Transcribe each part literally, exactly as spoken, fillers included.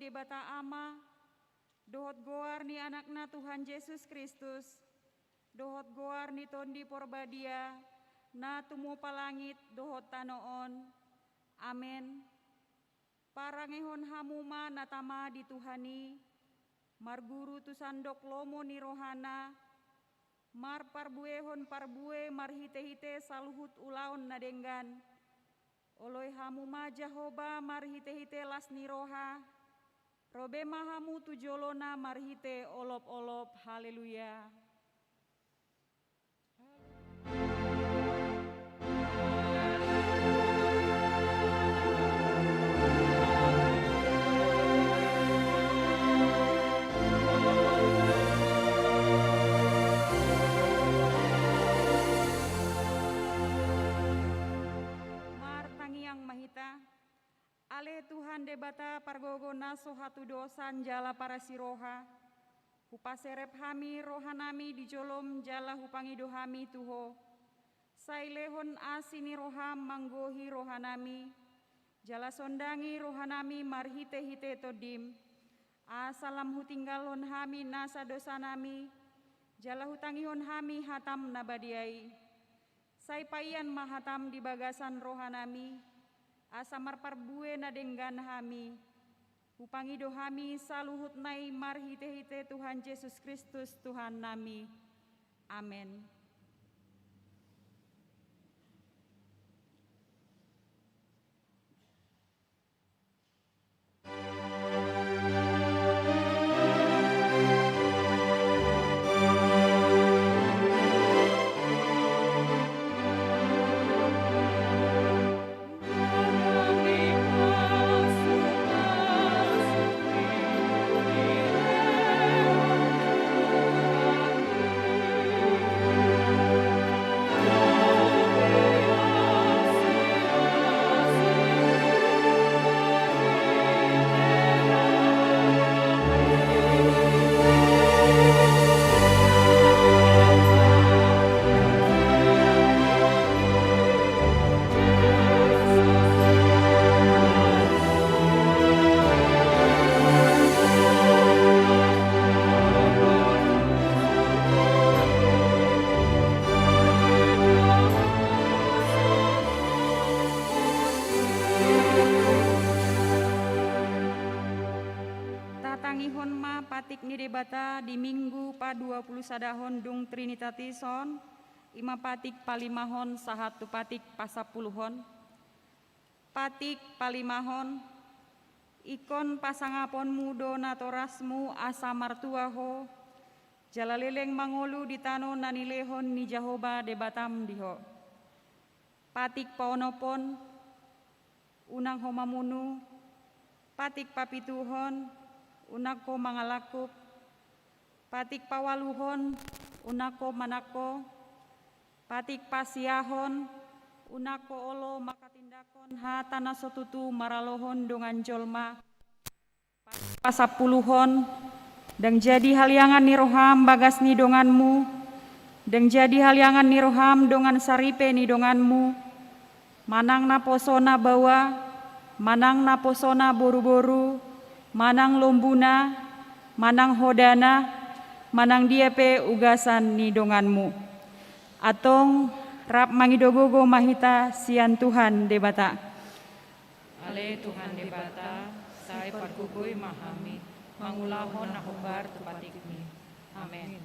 Debata Ama, dohot goar ni Anakna Tuhan Jesus Kristus, dohot goar ni Tondi Porbadia, na tumompa langit dohot tano on. Amen. Parangehon hamu ma na tama di Tuhan i, marguru tu sandok lomo ni rohana, marparbuehon parbue marhitehite saluhut ulaon na denggan. Oloi hamu ma Jahowa marhitehite las ni roha, robe ma hamu tu jolona marhite olopolop. Haleluya. Martangiang ma hita. Ale Tuhan Debata pargogo na so hatudosan jala parasi roha, hupaserep hami rohanami di jolom jala hupangido hami tu Ho. Sai lehon asi ni roham manggohi rohanami, jala sondangi rohanami marhitehite Tondim, asa lam hutinggalhon hami nasa dosanami, jala hutangihon hami hatam na badia i. Sai paian ma hatam di bagasan rohanami, asa marparbue na denggan hami. Hupangido hami saluhutna i marhitehite Tuhan Jesus Kristus Tuhannami. Amen. Tatangihon ma patik ni Debata di Minggu padua pulu sadahon dung Trinitatis on, i ma patik palimahon sahat tu patik pasampuluhon. Patik palimahon. Ingkon pasangaponmu do natorasmu asa martua ho, jala leleng mangolu di tano na nilehon ni Jahowa Debatam di ho. Patik paonomhon. Unang ho mamunu. Patik papituhon. Unang ho mangalangkup. Patik paualuhon. Unang ho manangko. Patik pasiahon. Unang ho olo manghatindanghon hata na so tutu maralohon dongan jolma. Pasampuluhon. Ndang jadi haliangan ni roham bagas ni donganmu, ndang jadi haliangan ni roham dongan saripe ni donganmu, manang naposona baoa, manang naposona boruboru, manang lombuna, manang hodana, manang dia pe ugasan ni donganmu. Antong rap mangido gogo ma hita sian Tuhan Debata. Ale Tuhan Debata, sai pargogoi ma hami mangulahon na hombar tu patikmi. Amen.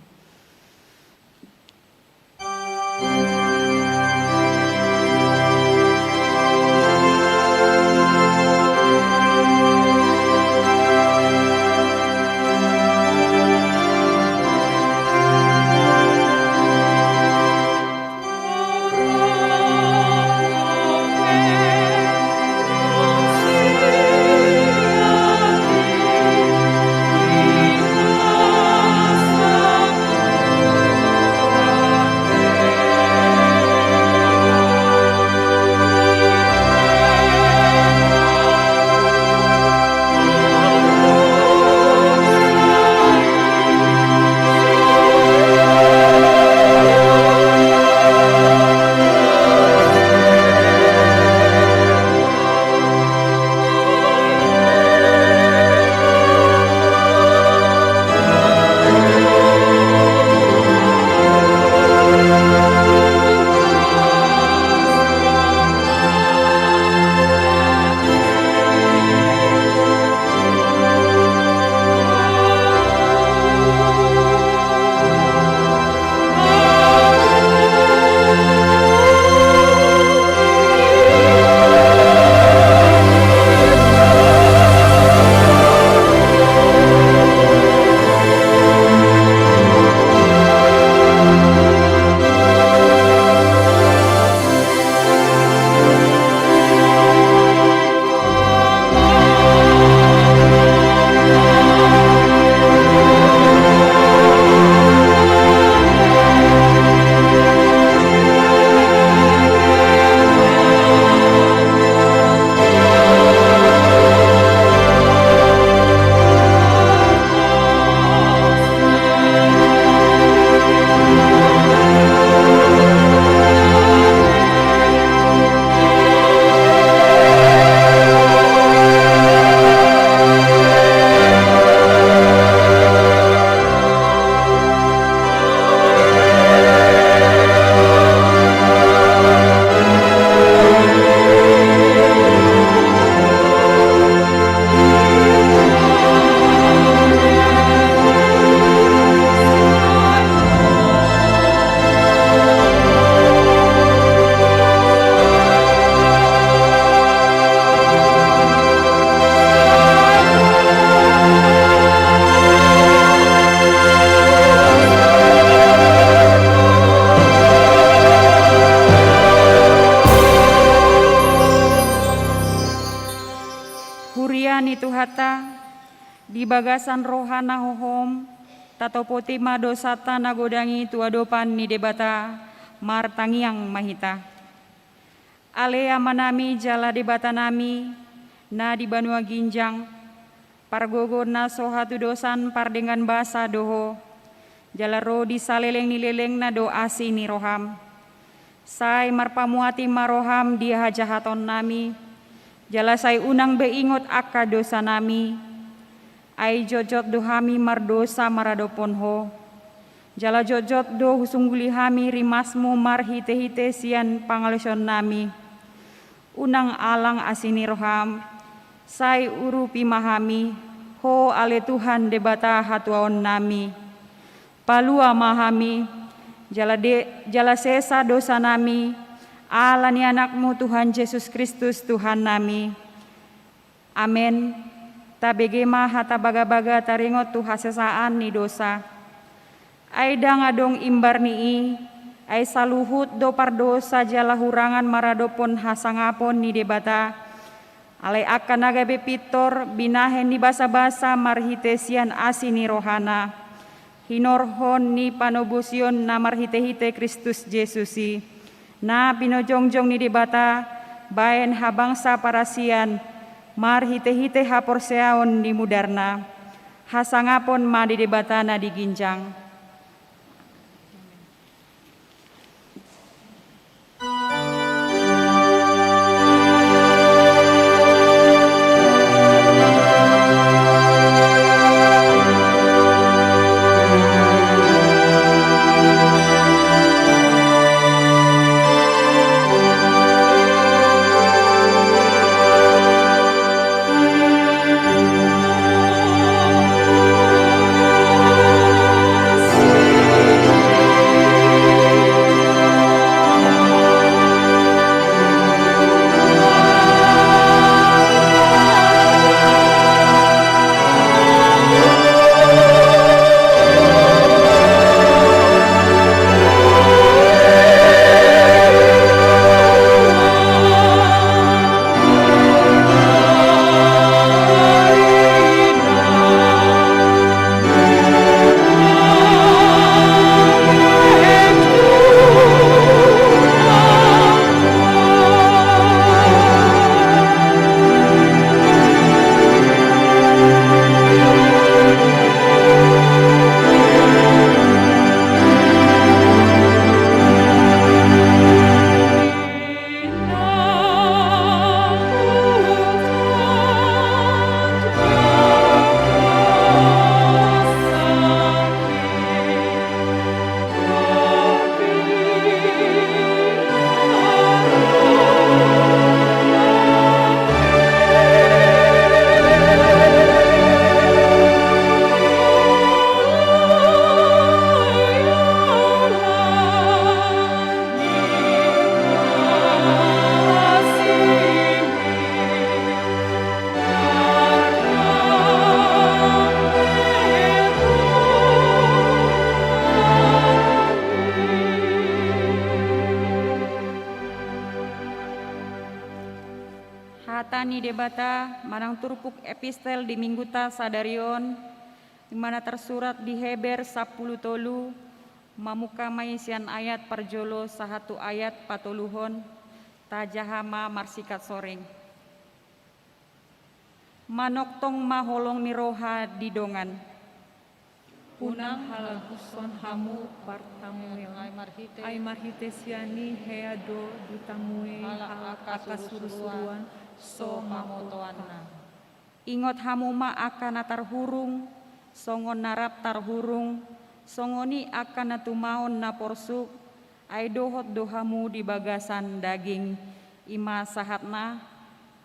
Debata, di bagasan roha na hohom, tatopoti ma dosanta na godang i tu adopan ni Debata, martangiang ma hita. Ale Amanami jala Debatanami, na di banua ginjang, pargogo na so hatudosan pardenggan basa do Ho, jala ro di saleleng ni lelengna do asi ni roham. Sai marpamuati ma roham di hajahatonnami, jala sai unang be ingot angka dosanami, ai jotjot do hami mardosa maradophon Ho. Jala jotjot do husungguli hami rimasmu marhitehite sian pangalaosionnami. Unang alang asi ni roham, sai urupi ma hami, Ho ale Tuhan Debata hatuaonnami. Palua ma hami, jala de-, jala sesa dosanami, ala ni Anakmu Tuhan Jesus Kristus Tuhannami. Amen. Tabege ma hata bagabaga taringot tu hasesaan ni dosa. Ai ndang adong imbar ni i, ai saluhut do pardosa jala hurangan maradophon hasangapon ni Debata. Alai angka na gabe pintor, binahen ni basabasa marhite sian asi ni rohana, hinorhon ni panobusion na marhitehite Kristus Jesus i, na pinojongjong ni Debata baen habangsa parasian, marhitehite haporseaon ni mudarna. Hasangapon ma di Debata na di ginjang. Hata ni Debata manang turpuk epistel di Mingguta sadari on, di mana tarsurat di Heber sampulu tolu, mamungka ma i sian ayat parjolo sahat tu ayat patoluhon, tajaha ma marsikat soring. Manongtong ma holong ni roha di dongan. Unang halagushon hamu partamueon, ai marhite, ai marhite sian i hea do ditamue halak, halak angka, angka surusuruan, surusuruan so, so mamotoanna. Ingot hamu ma angka na tarhurung, songon na rap tarhurung, songon i angka na tumaon na porsuk, ai dohot do hamu di bagasan daging. I ma sahatna.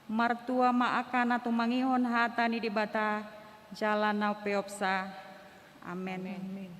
Martua ma angka na tumangihon hata ni Debata jala na umpeopsa. Amen. Amen.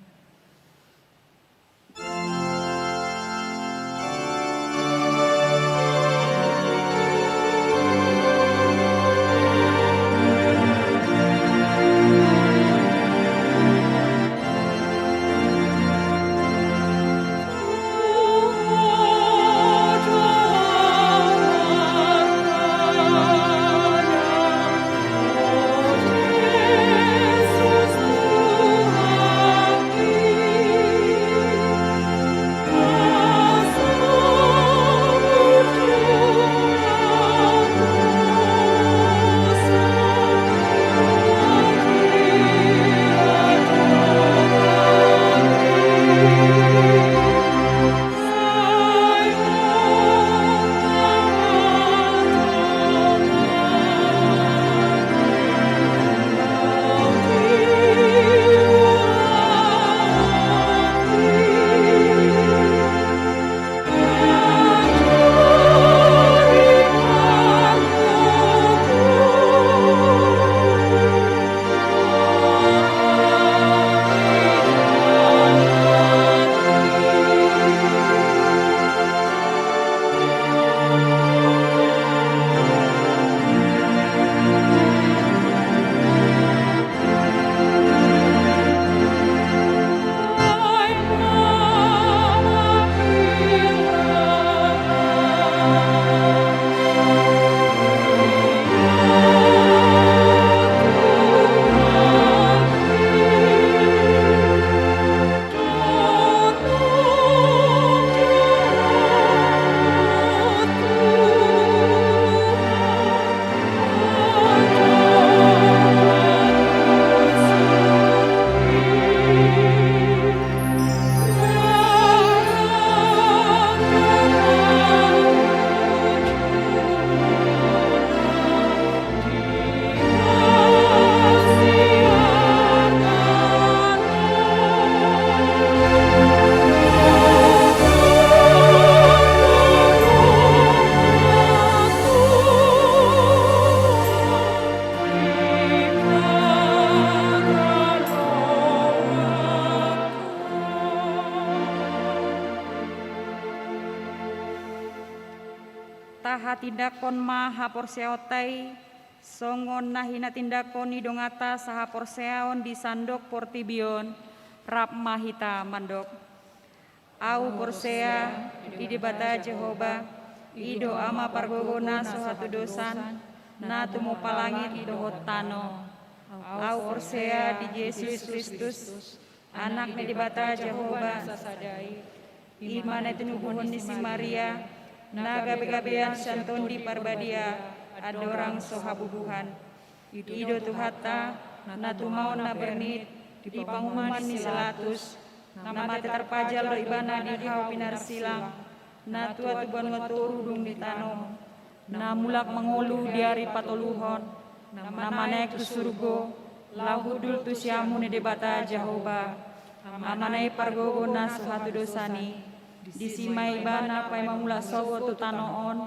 Hatindanghon ma haporseaonta i songon na hinatindanghon ni donganta sahaporseaon di sandok portibi on. Rap ma hita mandok: Ahu porsea di Debata Jahowa, i do Ama pargogo na so hatudosan, na tumompa langit dohot tano. Ahu porsea di Jesus Kristus, Anak ni Debata Jahowa na sasada i, i ma na tinubuhon ni si Maria, na gabegabean sian Tondi Parbadia, andorang so habubuhan. I do Tuhanta, na tumaon na bernit di panguhuman ni si Latus, na mate tarpajal do Ibana di hau pinarsilang, na tua tu banua toru dung ditanom, na mulak mangolu di ari patoluhon, na manaek tu surgo, laho hundul tu siamun ni Debata Jahowa, Amana i pargogo na so hatudosan i. Disi ma Ibana paima mulak sogot tu tano on,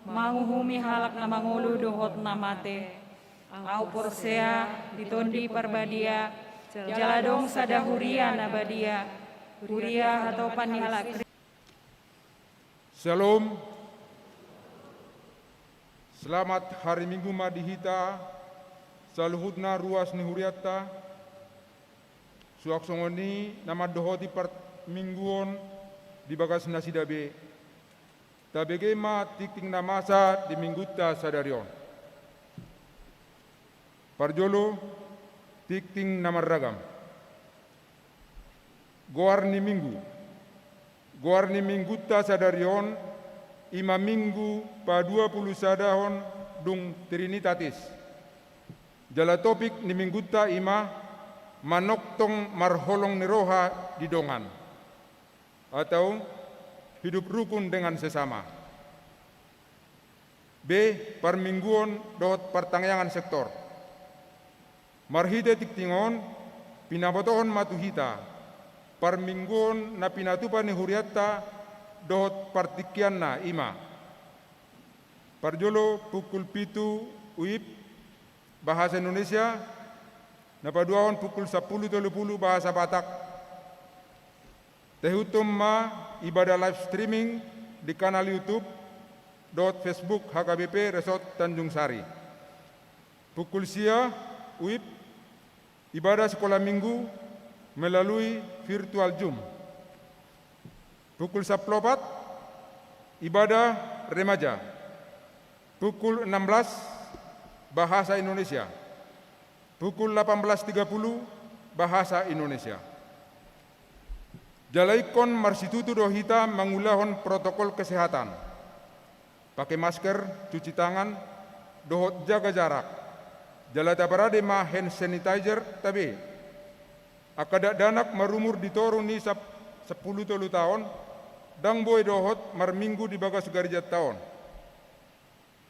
manguhumi halak na mangolu dohot na mate. Ahu porsea di Tondi Parbadia, jala adong sada huria na badia, huria hatopan ni halak Kristus. Shalom. Selamat hari Minggu ma di hita saluhutna, ruas ni hurianta. Suang songon i na mandohoti parmingguon di bagas nasida be. Tabege ma tingting na masa di Minggunta sadari on. Parjolo, tingting na marragam. Goar ni Minggu. Goar ni Minggunta sadari on i ma Minggu paduapulusadahon dung Trinitatis. Jala topik ni Minggunta i ma manongtong marholong ni roha di dongan, atau hidup rukun dengan sesama. Be, parmingguon dohot partangiangan sektor. Marhite tingting on, pinabotohon ma tu hita parmingguon na pinatupa ni hurianta dohot partingkianna, i ma: Parjolo pukul pitu U I P bahasa Indonesia, na paduahon pukul sampulu tolu pulu bahasa Batak. Taihuthon ma ibadah live streaming di kanal YouTube dohot Facebook H K B P Resort Tanjung Sari. Pukul sia U I P, ibadah sekolah minggu melalui virtual Zoom. Pukul sampulu opat, ibadah remaja. Pukul enam belas, bahasa Indonesia. Pukul delapan belas tiga puluh, bahasa Indonesia. Jala ingkon marsitutu do hita mangulahon protokol kesehatan. Pake masker, cuci tangan, dohot jaga jarak. Jala taparade ma hand sanitizer-ta be. Angka dakdanak marumur di toru ni sap-, sampulu tolu taon, ndang boi dohot marminggu di bagas garejanta on.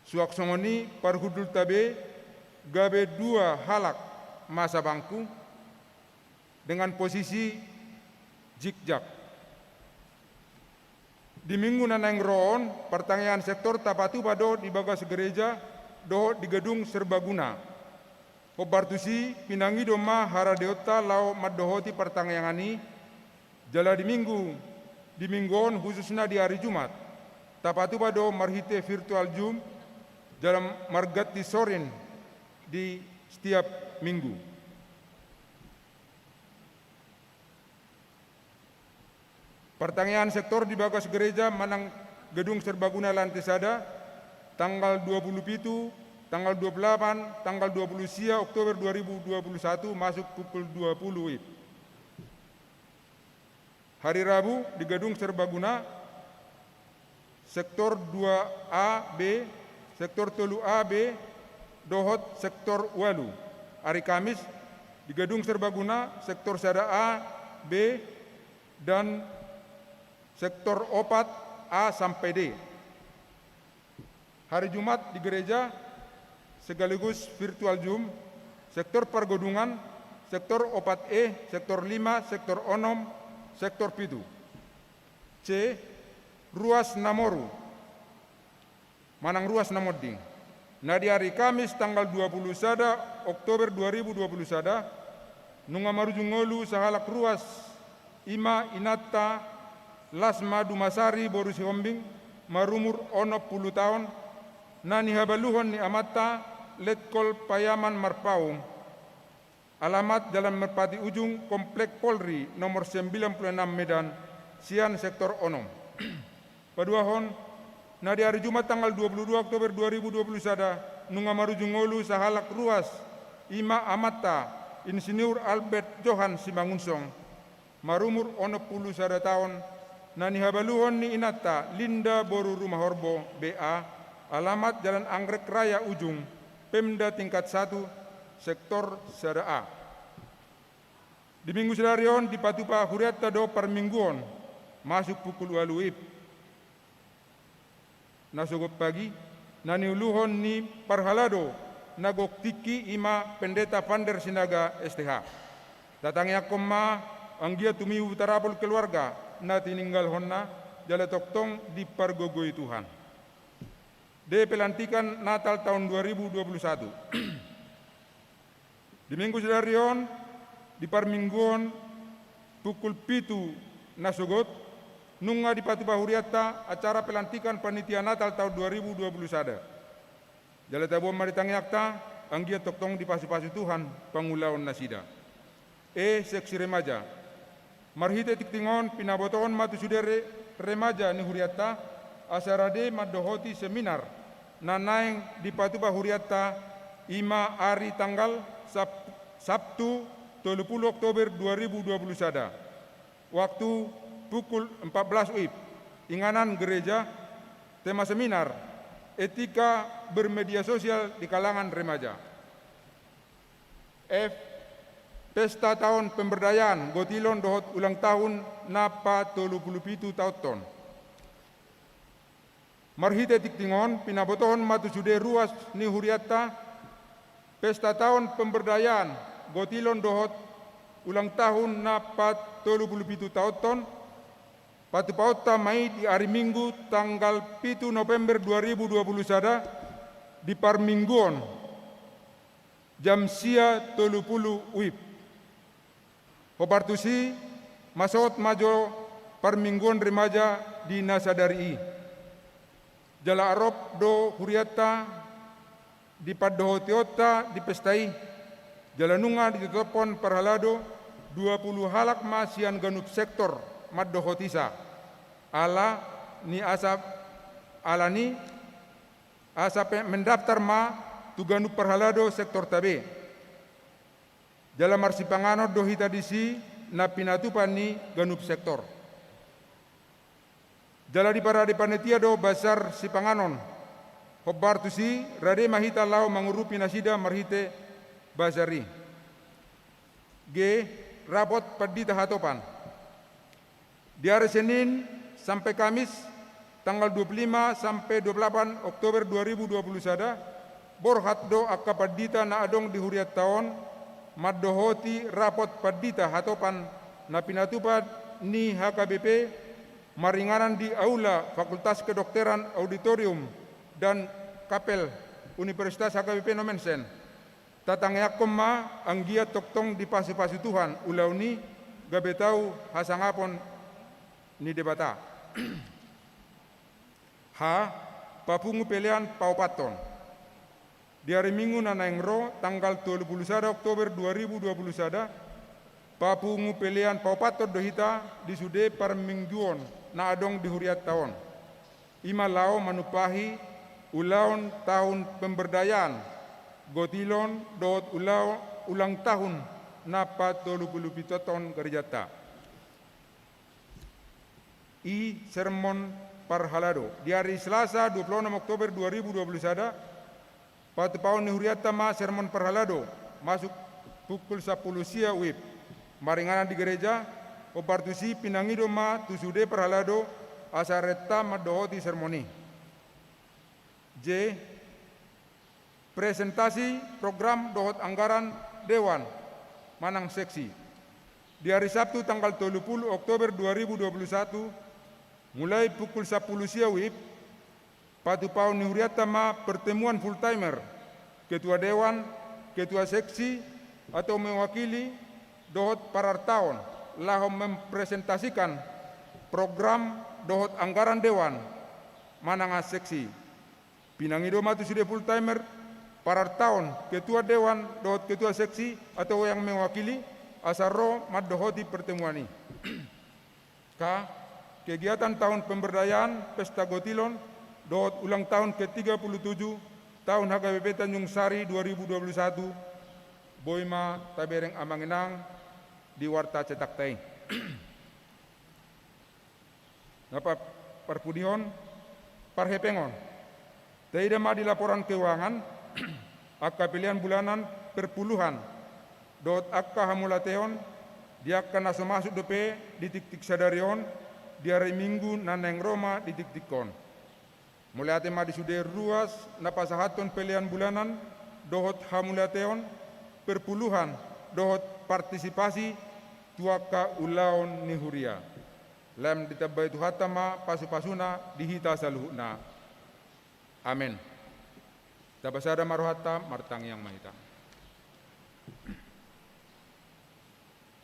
Suang songon i parhundulta be, gabe dua halak masa bangku dengan posisi zigzag. Di minggu na naeng ro on, partangiangan sektor tapatupa do di bagas gereja dohot di gedung serbaguna. Hombar tusi, pinangido ma haradeonta laho mandohoti partangiangan i, jala di minggu, di minggu on, khususna di ari Jumat, tapatupa do marhite virtual Zoom, jala marganti sorin di setiap minggu. Partangiangan sektor di bagas gereja manang gedung serbaguna lantai sada, tanggal dua puluh pitu, tanggal dua puluh delapan, tanggal dua puluh sia Oktober dua ribu dua puluh satu, masuk pukul dua puluh W I B. Hari Rabu di gedung serbaguna, sektor dua A B, sektor tolu A B, dohot sektor ualu. Hari Kamis di gedung serbaguna, sektor sada A, B, dan sektor opat A sampai D. Hari Jumat di gereja, sekaligus virtual Zoom, sektor pargodungan, sektor opat E, sektor lima, sektor onom, sektor pitu. C, ruas na moru manang ruas na monding. Na di ari Kamis tanggal dua puluh sada Oktober dua ribu dua puluh sada, nunga marujung ngolu sahalak ruas, i ma inanta Lasma Dumasari boru Sihombing, marumur onom pulu taon, na nihabaluhon ni amanta Letkol Payaman Marpaung, alamat Jalan Merpati Ujung, Komplek Polri nomor sembilan pulu enam Medan, sian sektor onom. Paduahon, na di ari Jumat tanggal dua pulu dua Oktober dua ribu dua pulu sada, nunga marujung ngolu sahalak ruas, i ma amanta Insinyur Albert Johan Simangunsong, marumur onom pulu sada taon, na nihabaluhon ni inanta Linda boru Rumahorbo, B A, alamat Jalan Anggrek Raya Ujung, Pemda tingkat satu, sektor sada A. Di Minggu sadari on dipatupa hurianta do parmingguon, masuk pukul ualu WIB. Na sogot pagi, na niuluhon ni parhalado na gok tingki i ma Pendeta Vander Sinaga, S T H. Tatangiangkon ma anggiat tumibu tarapul keluarga na tininggalhonna, jala tongtong dipargogoi Tuhan. D. Pelantikan Natal taon dua ribu dua pulu satu. Di Minggu sadari on, di parmingguon pukul pitu na sogot, nunga dipatupa hurianta acara pelantikan panitia Natal taon dua ribu dua pulu sada. Jala taboan ma di tangiangta, anggiat tongtong dipasupasu Tuhan pangulaon nasida. E. Seksi remaja. Marhite tingting on pinabotohon ma tu sude re-, remaja ni hurianta, asa rade mandohoti seminar na naeng dipatupa hurianta, i ma ari tanggal Sab-, Sabtu tolu pulu Oktober dua ribu dua pulu sada. Waktu pukul empat belas WIB. Inganan gereja, tema seminar, etika bermedia sosial di kalangan remaja. F. Pesta taon pemberdayaan, gotilon dohot ulang tahun na patolu pulu pitu taonton. Marhite tingting on pinabotohon ma tu sude ruas ni hurianta, pesta taon pemberdayaan, gotilon dohot ulang tahun na patolu pulu pitu taonton, patupaonta ma i di ari Minggu tanggal pitu November dua ribu dua pulu sada, di parmingguon, jam sia tolu pulu WIB. Hombar tusi, masot ma jo parmingguon remaja di na sadari i. Jala arop do hurianta di pandohotionta di pesta i, jala nunga ditotophon parhalado, dua pulu halak ma sian ganup sektor mandohotisa. Ala ni asa, ala ni asa pe mendaftar ma tu ganup parhalado sektorta be. Jala marsipanganon do hita disi na pinatupa ni ganup sektor. Jala diparade panitia do bazar sipanganon. Hombar tusi, rade ma hita laho mangurupi nasida marhite bazar i. G. Rapot pandita hatopan. Di ari Senin sampe Kamis, tanggal dua pulu lima sampe dua pulu lapan Oktober dua ribu dua pulu sada, borhat do angka pandita na adong di hurianta on mandohoti rapot pandita hatopan na pinatupa ni H K B P, maringanan di Aula Fakultas Kedokteran, Auditorium, dan Kapel Universitas H K B P Nommensen. Tatangiangkon ma anggiat tongtong dipasupasu Tuhan ulaon i, gabe tau hasangapon ni Debata. H. Papungu pelean paopathon. Di ari Minggu na naeng ro, tanggal tolu pulu sada Oktober dua ribu dua pulu sada, papungu pelean paopathon do hita di sude parmingguon na adong di hurianta on. I ma laho manumpahi ulaon tahun pemberdayaan, gotilon dohot ula-, ulang tahun na patolu pulu pituhon gerejanta. I. Sermon parhalado. Di ari Selasa dua pulu onom Oktober dua ribu dua pulu sada, patupaon ni hurianta ma sermon parhalado, masuk pukul sampulu sia WIB. Maringanan di gereja, hombar tusi pinangido ma tu sude parhalado asa renta mandohoti sermon i. J. Presentasi program dohot anggaran dewan manang seksi. Di ari Sabtu tanggal tolu pulu Oktober dua ribu dua pulu satu, mulai pukul sampulu sia WIB, patupaon ni hurianta ma pertemuan full timer, ketua dewan, ketua seksi, atau mewakili, dohot parartaon, laho mempresentasikan program dohot anggaran dewan, manang seksi. Pinangido ma tu sude full timer, parartaon ketua dewan dohot ketua seksi atau yang mewakili, asa ro mandohoti pertemuan i. Ka, kegiatan tahun pemberdayaan pesta gotilon dohot ulang tahun ke tiga puluh tujuh tahun H K B P Tanjung Sari dua ribu dua puluh satu, boi ma tabereng amang inang di warta cetakta i. Na pa-, parpudihon, parhepengon. Taida ma di laporan keuangan, angka pelean bulanan perpuluhan, dohot angka hamauliateon, di angka na so masuk dope di tingting sadari on, di ari Minggu na naeng ro ma di tingting on. Mauliate ma di sude ruas na pasahathon pelean bulanan, dohot hamauliateon, perpuluhan, dohot partisipasi, tu angka ulaon ni huria. Lam ditambai Tuhanta ma pasupasuna di hita saluhutna. Amen. Tapasada ma rohanta, martangiang ma hita.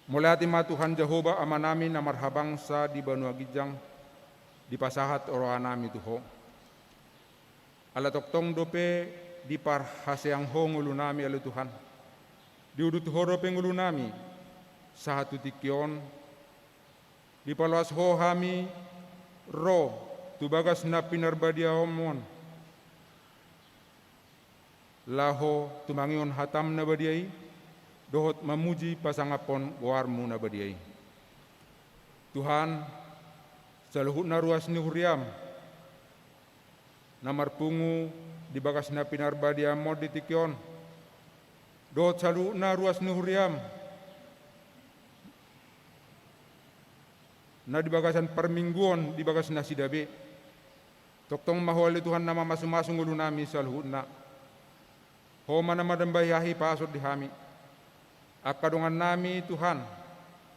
Mauliate ma Tuhan Jahowa Amanami na marhabangsa di banua ginjang, dipasahat rohanami tu Ho. Ala tongtong dope diparhaseang Ho ngolunami ale Tuhan. Diudut Ho dope ngolunami, sahat tu tingki on, dipaloas Ho hami ro tu bagas na pinarbadiaonmu on, laho tumangihon hatam na badia i, dohot mamuji pasangaphon goarmu na badia i. Tuhan, saluhutna ruas ni huriam, na marpungu di bagas na pinarbadiaonmu on di tingki on, dohot saluhutna ruas ni huriam, na di bagasan parmingguon di bagas nasida be. Tongtong ma Ho ale Tuhan na mamasumasu ngolunami saluhutna. Ho ma na manambai hahipason di hami. Angka dongannami Tuhan,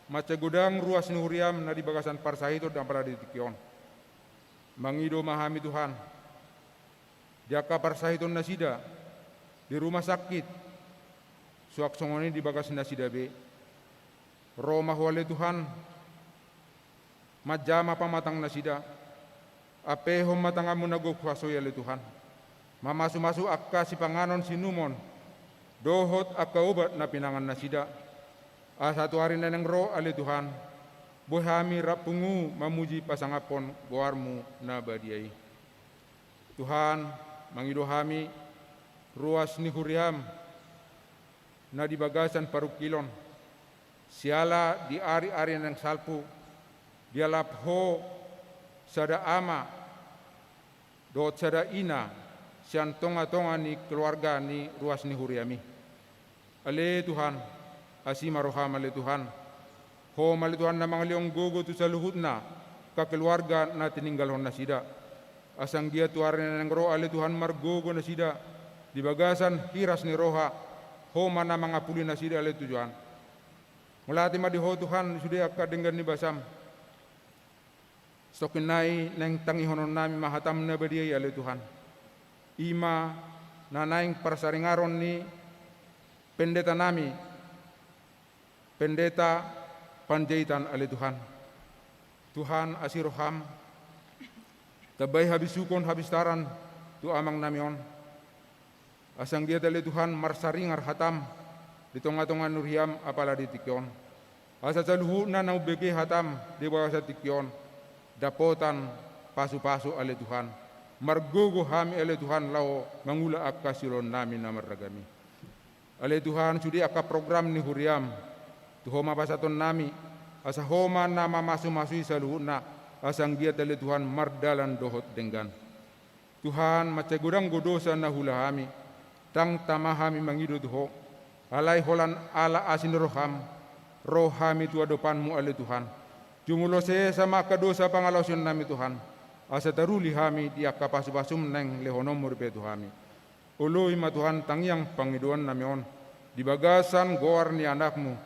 mansai godang ruas ni huriam na di bagasan parsahiton apala di tingki on. Mangido ma hami Tuhan, di angka parsahiton nasida, di rumah sakit, suang songon i di bagas nasida be. Ro ma Ho ale Tuhan, manjama pamatang nasida, ampehon ma tanganmu na gok huaso i ale Tuhan. Mamasumasu angka sipanganon sinumon, dohot angka obat na pinangan nasida. Asa tu ari na naeng ro ale Tuhan, boi hami rap pungu mamuji pasangaphon goarmu na badia i. Tuhan, mangido hami, ruas ni huriam, na di bagasan parungkilon, siala di ari-ari na naeng salpu, dialap Ho sada ama, dohot sada ina, sian tonga-tonga ni keluarga ni ruas ni huriami. Ale Tuhan, asi ma roham ale Tuhan. Ho ma ale Tuhan na mangalehon gogo tu saluhutna, angka keluarga na tininggalhon nasida. Asa anggiat tu ari na naeng ro ale Tuhan margogo nasida, di bagasan hiras ni roha, Ho ma na mangapuli nasida ale Tuhan. Mauliate ma di Ho Tuhan, sude angka denggan ni basam. Satongkin nai naeng tangihononnami ma hatam na badia i ale Tuhan. I ma na naeng parsaringaron ni pendetanami, Pendeta Panjaitan ale Tuhan. Tuhan, asi roham, tambai habisukon habistaran tu amangnami on. Asa anggiat ale Tuhan marsaringar hatam di tonga-tonga ni huriam apala di tingki on. Asa saluhutna na umbege hatam di bagasan tingki on, dapotan pasu-pasu ale Tuhan. Margogo hami ale Tuhan laho mangula angka siulaonnami na marragam i. Ale Tuhan, sude angka program ni huriam, tu Ho ma pasahatonnami, asa Ho ma na mamasu-masui saluhutna, asa anggiat ale Tuhan mardalan dohot denggan. Tuhan, mansai godang do dosa na huula hami, ndang tama hami mangido tu Ho. Alai holan ala asi ni roham, ro hami tu adopanmu ale Tuhan. Jumolo sesa ma angka dosa pangalaosionnami Tuhan, asa taruli hami di angka pasu-pasum naeng lehononmu dope tu hami. Oloi ma Tuhan tangiang pangidoannami on, di bagasan goar ni Anakmu,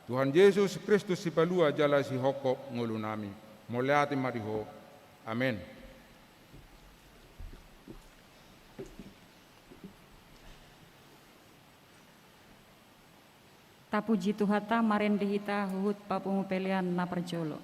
Tuhan Jesus Kristus Sipalua jala Sihophop ngolunami. Mauliate ma di Ho. Amen. Tapuji Tuhanta, marende hita huhut papungu pelean na parjolo.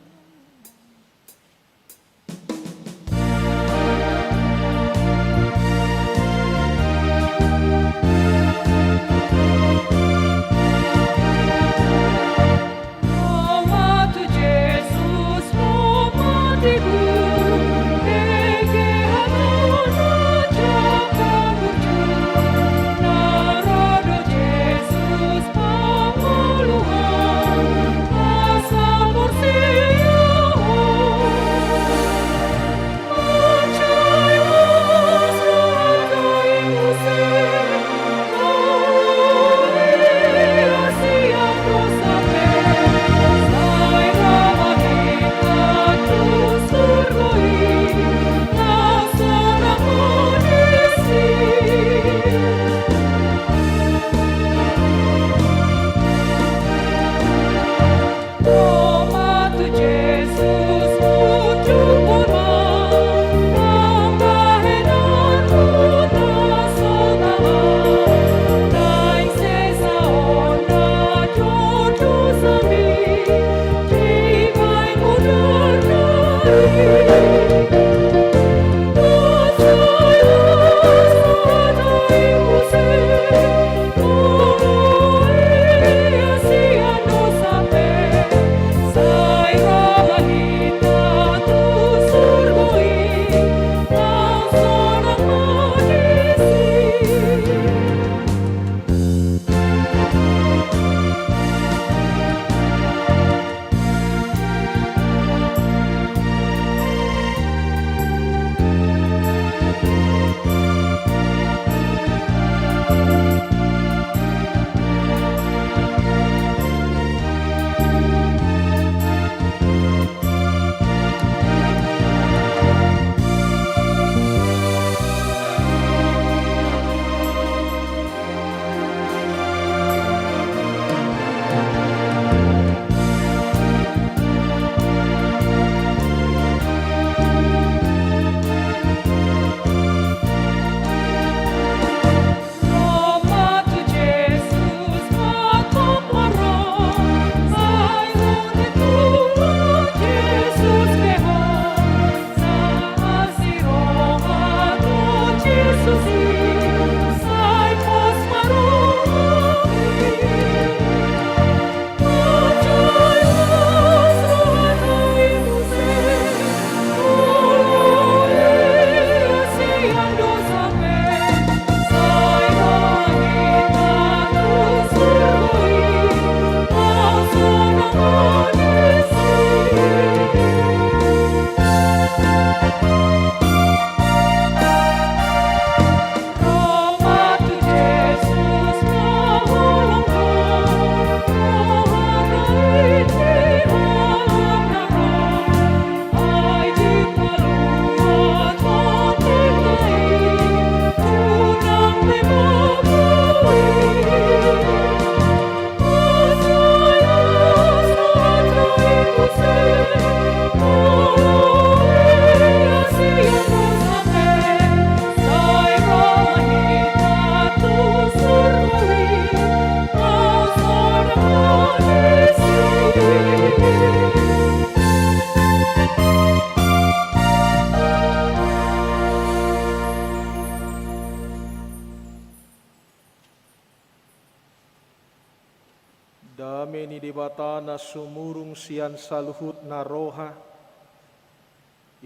Dame ni Debata na sumurung sian saluhut na roha,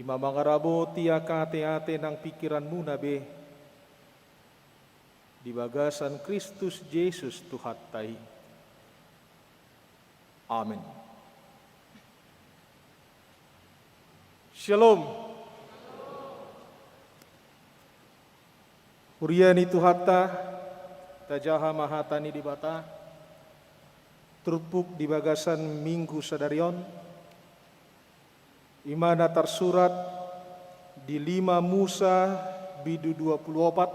i ma mangaramoti angka ateate nang pingkiranmuna be, di bagasan Kristus Jesus Tuhanta i. Amen. Syalom. Huria ni Tuhanta, tajaha ma hata ni Debata, turpuk di bagasan Minggu sadari on, i ma na tarsurat di lima Musa bindu dua pulu opat,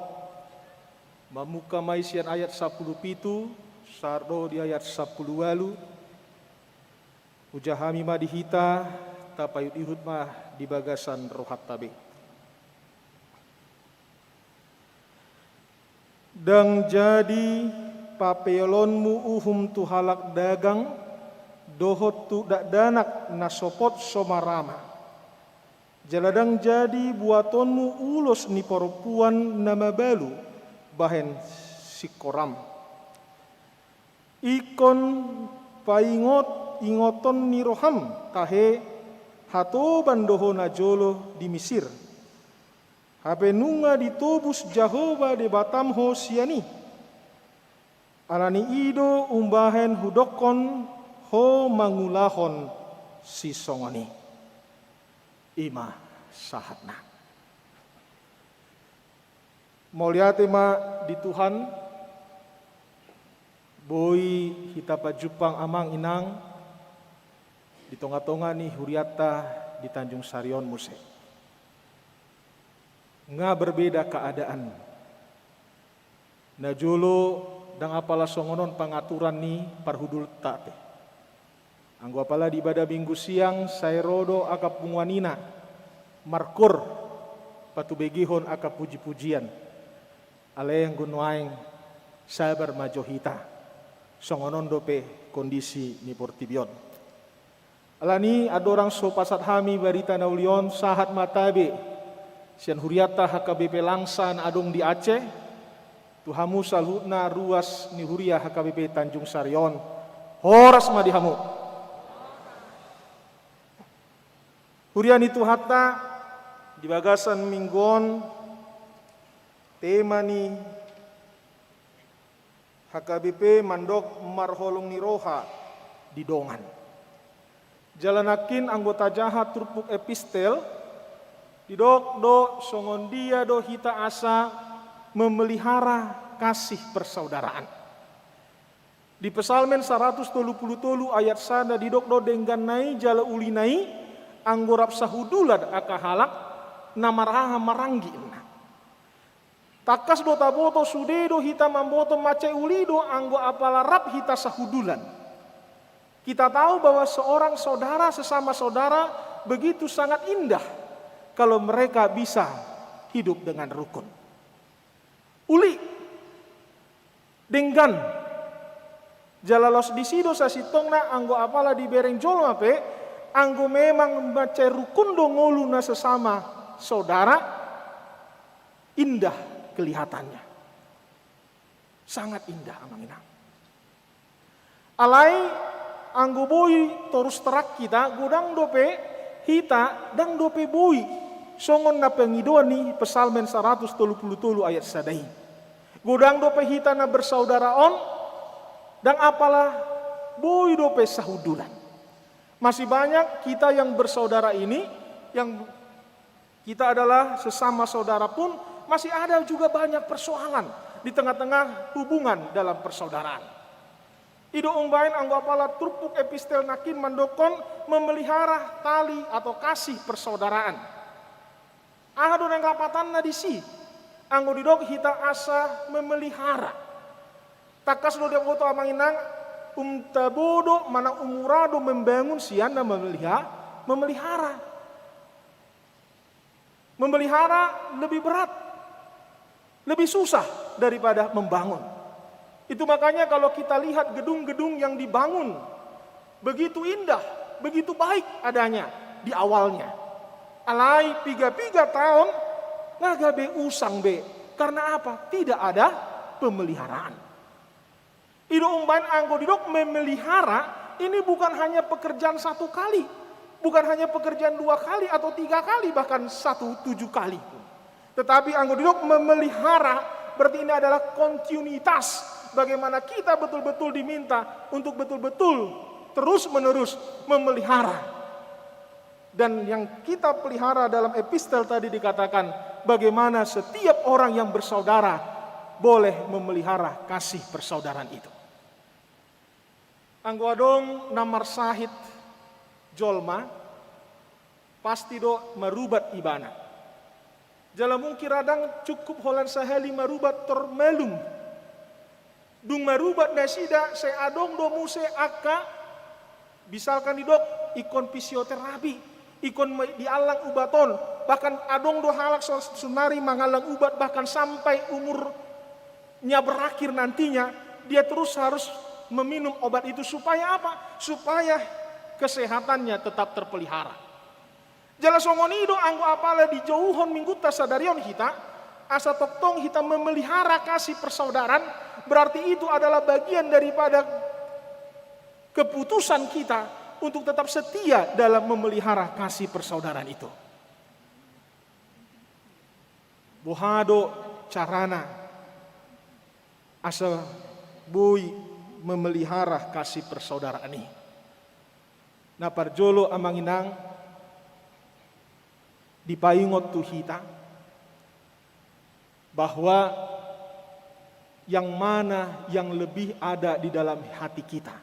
mamungka ma i sian ayat sampulu pitu, sahat do di ayat sampulu ualu. Huja hami ma di hita, tapaihutihut ma di bagasan rohanta be. Ndang jadi papeolonmu uhum tu halak dagang, dohot tu dakdanak na sopot so marama. Jala ndang jadi buatonmu ulos ni parompuan na mabalu bahen singkoram. Ingkon paingot-ingoton ni roham tahe hatoban do ho najolo di Misir. Hape nunga ditobus Jahowa Debatam ho sian i. Alani i do umbahen hudokkon ho mangulahon sisongon i. I ma sahatna. Mauliate ma di Tuhan, boi hita pajumpang amang inang di tonga-tonga ni hurianta di Tanjung Sari on muse. Nga berbeda keadaan. Najolo ndang apala songon on pangaturan ni parhundulta be. Anggo apala di ibadah Minggu siang, sai ro do angka punguan ina markoor patubegehon angka puji-pujian. Alai anggo nuaeng sabar ma jo hita. Songon on dope kondisi ni portibi on. Alani andorang so pasahat hami barita na uli on, sahat ma tabe sian hurianta H K B P Langsa na adong di Aceh tu hamu saluhutna ruas ni huria H K B P Tanjung Sari on. Horas ma di hamu. Huria ni Tuhanta, di bagasan minggu on, tema ni H K B P mandok marholong ni roha di dongan. Jala nangkin anggo tajaha turpuk epistel, didok do songon dia do hita asa memelihara kasih persaudaraan. Di Psalmen saratus tolu pulu tolu ayat sada didok do dengganna i jala ulina i, anggo rap sahundulan angka halak na marhaha maranggi inna. Tangkas do taboto sude do hita mamboto mansai uli do anggo apala rap hita sahundulan. Kita tahu bahwa seorang saudara sesama saudara begitu sangat indah kalau mereka bisa hidup dengan rukun. Uli, denggan. Jala laos disi do sasintongna anggo apala dibereng jolma pe, anggo memang mansai rukun do ngolu na sesama saudara, indah kelihatannya. Sangat indah, amang inang. Alai anggo boi torus terang hita, godang dope hita, ndang dope boi songon na pangidoan ni Psalmen saratus tolu pulu tolu ayat sada i. Godang dope hita na bersaudara on, ndang apala boi dope sahundulan. Masih banyak kita yang bersaudara ini, yang kita adalah sesama saudara pun, masih ada juga banyak persoalan di tengah-tengah hubungan dalam persaudaraan. I do umbahen anggo apala turpuk epistel nangkin mandokkon memelihara tali atau kasih persaudaraan. Aha do naeng lapatanna disi? Anggo didok hita asa memelihara. Tangkas do diboto, amang inang, um tabo do manang um mura do membangun sian na memeliha-, memelihara. Memelihara lebih berat, lebih susah daripada membangun. Itu makanya kalau kita lihat gedung-gedung yang dibangun, begitu indah, begitu baik adanya di awalnya. Alai piga-piga taon, nga gabe usang be. Karena apa? Tidak ada pemeliharaan. I do umbahen anggo didok memelihara, ini bukan hanya pekerjaan satu kali, bukan hanya pekerjaan dua kali atau tiga kali, bahkan satu tujuh kali pun. Tetapi anggo didok memelihara, berarti ini adalah kontinuitas. Bagaimana kita betul-betul diminta untuk betul-betul terus-menerus memelihara. Dan yang kita pelihara dalam epistel tadi dikatakan, bagaimana setiap orang yang bersaudara boleh memelihara kasih persaudaraan itu. Anggo adong na marsahit jolma, pasti do marubat ibana. Jala mungkin ra ndang cukup holan sahali marubat tor malum. Dung marubat nasida, sai adong do muse angka, misalkan didok, ingkon fisioterapi, ingkon ma-, diallang ubat on, bahkan adong do halak so-, sonari mangallang ubat, bahkan sampai umurnya berakhir nantinya, dia terus harus meminum obat itu. Supaya apa? Supaya kesehatannya tetap terpelihara. Jala songon i do anggo apala dijouhon minggunta sadari on hita, asa tongtong hita memelihara kasih persaudaraan, berarti itu adalah bagian daripada keputusan kita untuk tetap setia dalam memelihara kasih persaudaraan itu. Boha do carana asa boi memelihara kasih persaudaraan i? Na parjolo, amang inang, dipaingot tu hita bahwa yang mana yang lebih ada di dalam hati kita.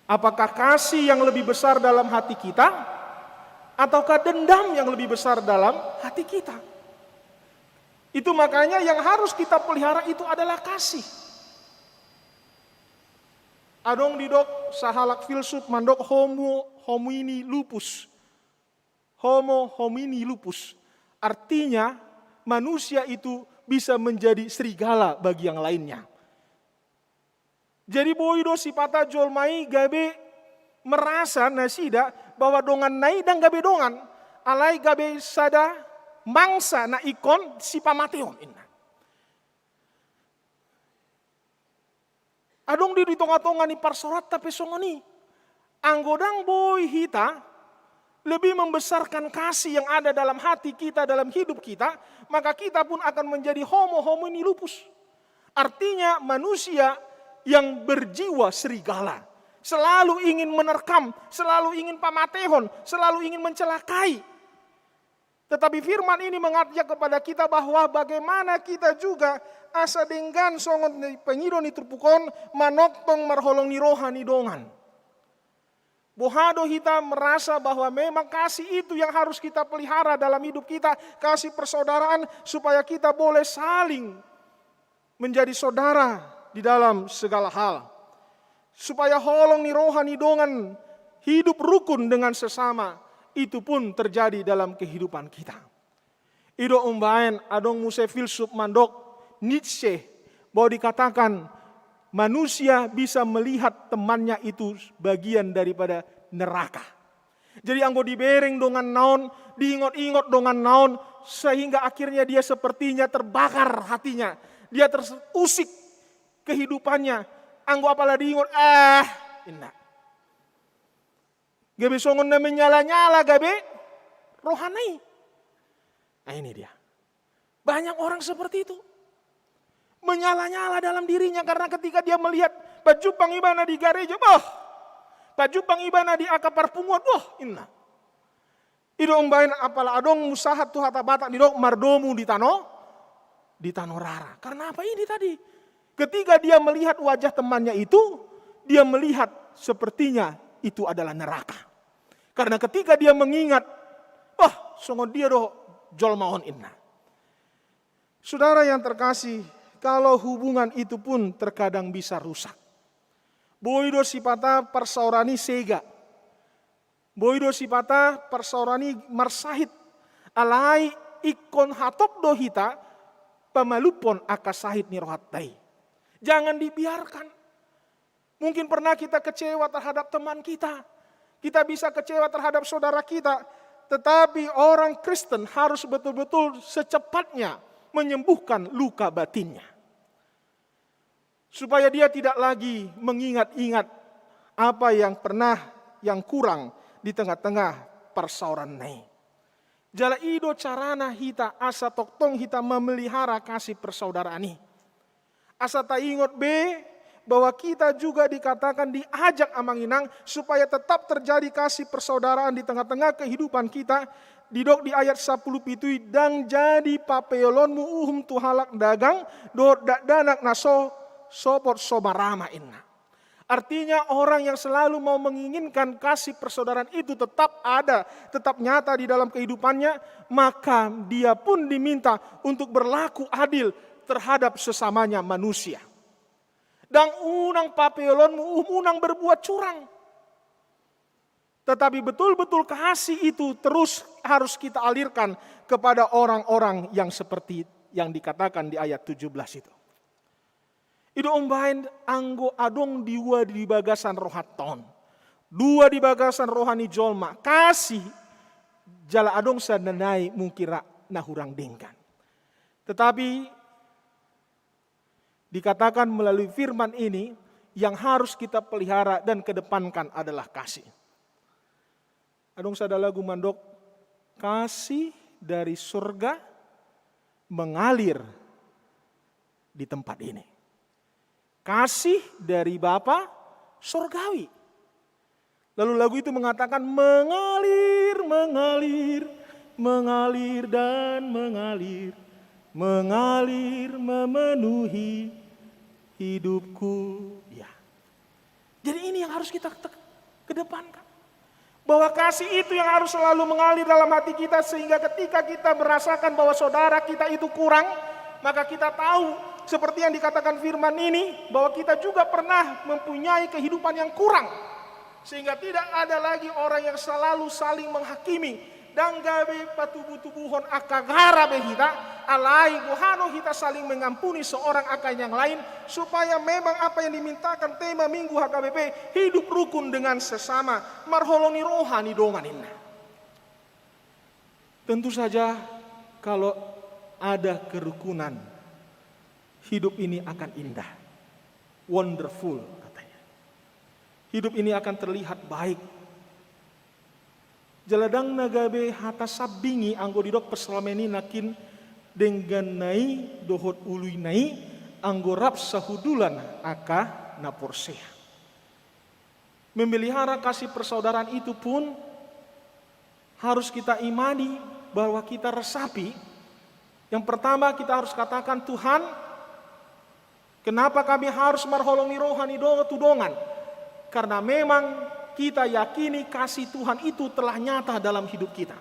Apakah kasih yang lebih besar dalam hati kita, ataukah dendam yang lebih besar dalam hati kita? Itu makanya yang harus kita pelihara itu adalah kasih. Adong didok sahalak filsuf mandok homo homini lupus. Homo homini lupus. Artinya, manusia itu bisa menjadi serigala bagi yang lainnya. Jadi boi do sipata jolma i gabe Merasa nasida bahwa donganna i ndang gabe dongan, alai gabe sada mangsa na ingkon sipamatehon, inna. Adong di, di tonga-tonga ni parsaoranta pe songon i. Anggo ndang boi hita lebih membesarkan kasih yang ada dalam hati kita, dalam hidup kita, maka kita pun akan menjadi homo-homo ni lupus. Artinya manusia yang berjiwa serigala, selalu ingin menerkam, selalu ingin pamatehon, selalu ingin mencelakai. Tetapi firman ini mengajak kepada kita bahwa bagaimana kita juga asa denggan songon ni pangido ni turpuk on, manongtong marholong ni roha ni dongan. Boha do hita merasa bahwa memang kasih itu yang harus kita pelihara dalam hidup kita, kasih persaudaraan, supaya kita boleh saling menjadi saudara di dalam segala hal. Supaya holong ni roha ni dongan, hidup rukun dengan sesama, itu pun terjadi dalam kehidupan kita. I do umbahen adong muse filsuf mandok, Nietzsche, bahwa dikatakan manusia bisa melihat temannya itu bagian daripada neraka. Jadi anggo dibereng donganna on, diingot-ingot donganna on, sehingga akhirnya dia sepertinya terbakar hatinya. Dia terusik kehidupannya. Anggo apala diingot, ah, inna. Gabe songon na menyala-nyala gabe rohana i. Nah, ini dia. Banyak orang seperti itu. Menyala-nyala dalam dirinya karena ketika dia melihat pajumpang ibana di gareja, bah. Pajumpang ibana di angka parpunguan, bah, inna. I do umbahen apala adong musahat tu hata Batak didok mardomu di tano, di tano rara. Karena apa ini tadi? Ketika dia melihat wajah temannya itu, dia melihat sepertinya itu adalah neraka. Karena ketika dia mengingat, wah, songon dia do jolma on, inna. Saudara yang terkasih, kalau hubungan itu pun terkadang bisa rusak. Boi do sipata parsaoran i sega. Boi do sipata parsaoran i marsahit. Alai ingkon hatop do hita pamalumhon angka sahit ni rohanta i. Jangan dibiarkan. Mungkin pernah kita kecewa terhadap teman kita. Kita bisa kecewa terhadap saudara kita. Tetapi orang Kristen harus betul-betul secepatnya menyembuhkan luka batinnya. Supaya dia tidak lagi mengingat-ingat apa yang pernah, yang kurang di tengah-tengah parsaoranna i. Jala i do carana hita asa tongtong hita memelihara kasih persaudaraan i. Asa taingot be bahwa kita juga dikatakan diajak amang inang supaya tetap terjadi kasih persaudaraan di tengah-tengah kehidupan kita. Didok di ayat sampulu pitu i, ndang jadi papeolonmu uhum tu halak dagang dohot dakdanak na so sopot so marama, inna. Artinya orang yang selalu mau menginginkan kasih persaudaraan itu tetap ada, tetap nyata di dalam kehidupannya, maka dia pun diminta untuk berlaku adil terhadap sesamanya manusia. Ndang unang papeolonmu uhum, unang berbuat curang. Tetapi betul-betul kasih itu terus harus kita alirkan kepada orang-orang yang seperti yang dikatakan di ayat tujuh belas itu. I do umbahen anggo adong dua di bagasan rohanta on. Dua di bagasan roha ni jolma. Kasih jala adong sada na i mungkin ra na hurang denggan. Tetapi dikatakan melalui firman ini, yang harus kita pelihara dan kedepankan adalah kasih. Adong sada lagu mandok, kasih dari surga mengalir di tempat ini. Kasih dari Bapa Sorgawi. Lalu lagu itu mengatakan, mengalir, mengalir, mengalir dan mengalir, mengalir memenuhi hidupku. Ya. Jadi ini yang harus kita te-, kedepankan. Bahwa kasih itu yang harus selalu mengalir dalam hati kita, sehingga ketika kita merasakan bahwa saudara kita itu kurang, maka kita tahu, seperti yang dikatakan firman ini, bahwa kita juga pernah mempunyai kehidupan yang kurang. Sehingga tidak ada lagi orang yang selalu saling menghakimi, Ndang gabe patubu-tubuhon angka gara be hita, alai boha do hita saling mengampuni seorang akan yang lain, supaya memang apa yang dimintakan tema Minggu H K B P, hidup rukun dengan sesama, marholong ni roha ni dongan, ninna. Tentu saja, kalau ada kerukunan, hidup ini akan indah, wonderful, katanya. Hidup ini akan terlihat baik. Jala ndang na gabe hata sambing i anggo didok psalmen i nangkin, dengganna i dohot uluna i anggo rap sahundulan angka na porsea. Memelihara kasih persaudaraan itu pun harus kita imani bahwa kita resapi. Yang pertama, kita harus katakan, "Tuhan, kenapa kami harus marholong ni roha ni do-, tu dongan?" Karena memang kita yakini kasih Tuhan itu telah nyata dalam hidup kita.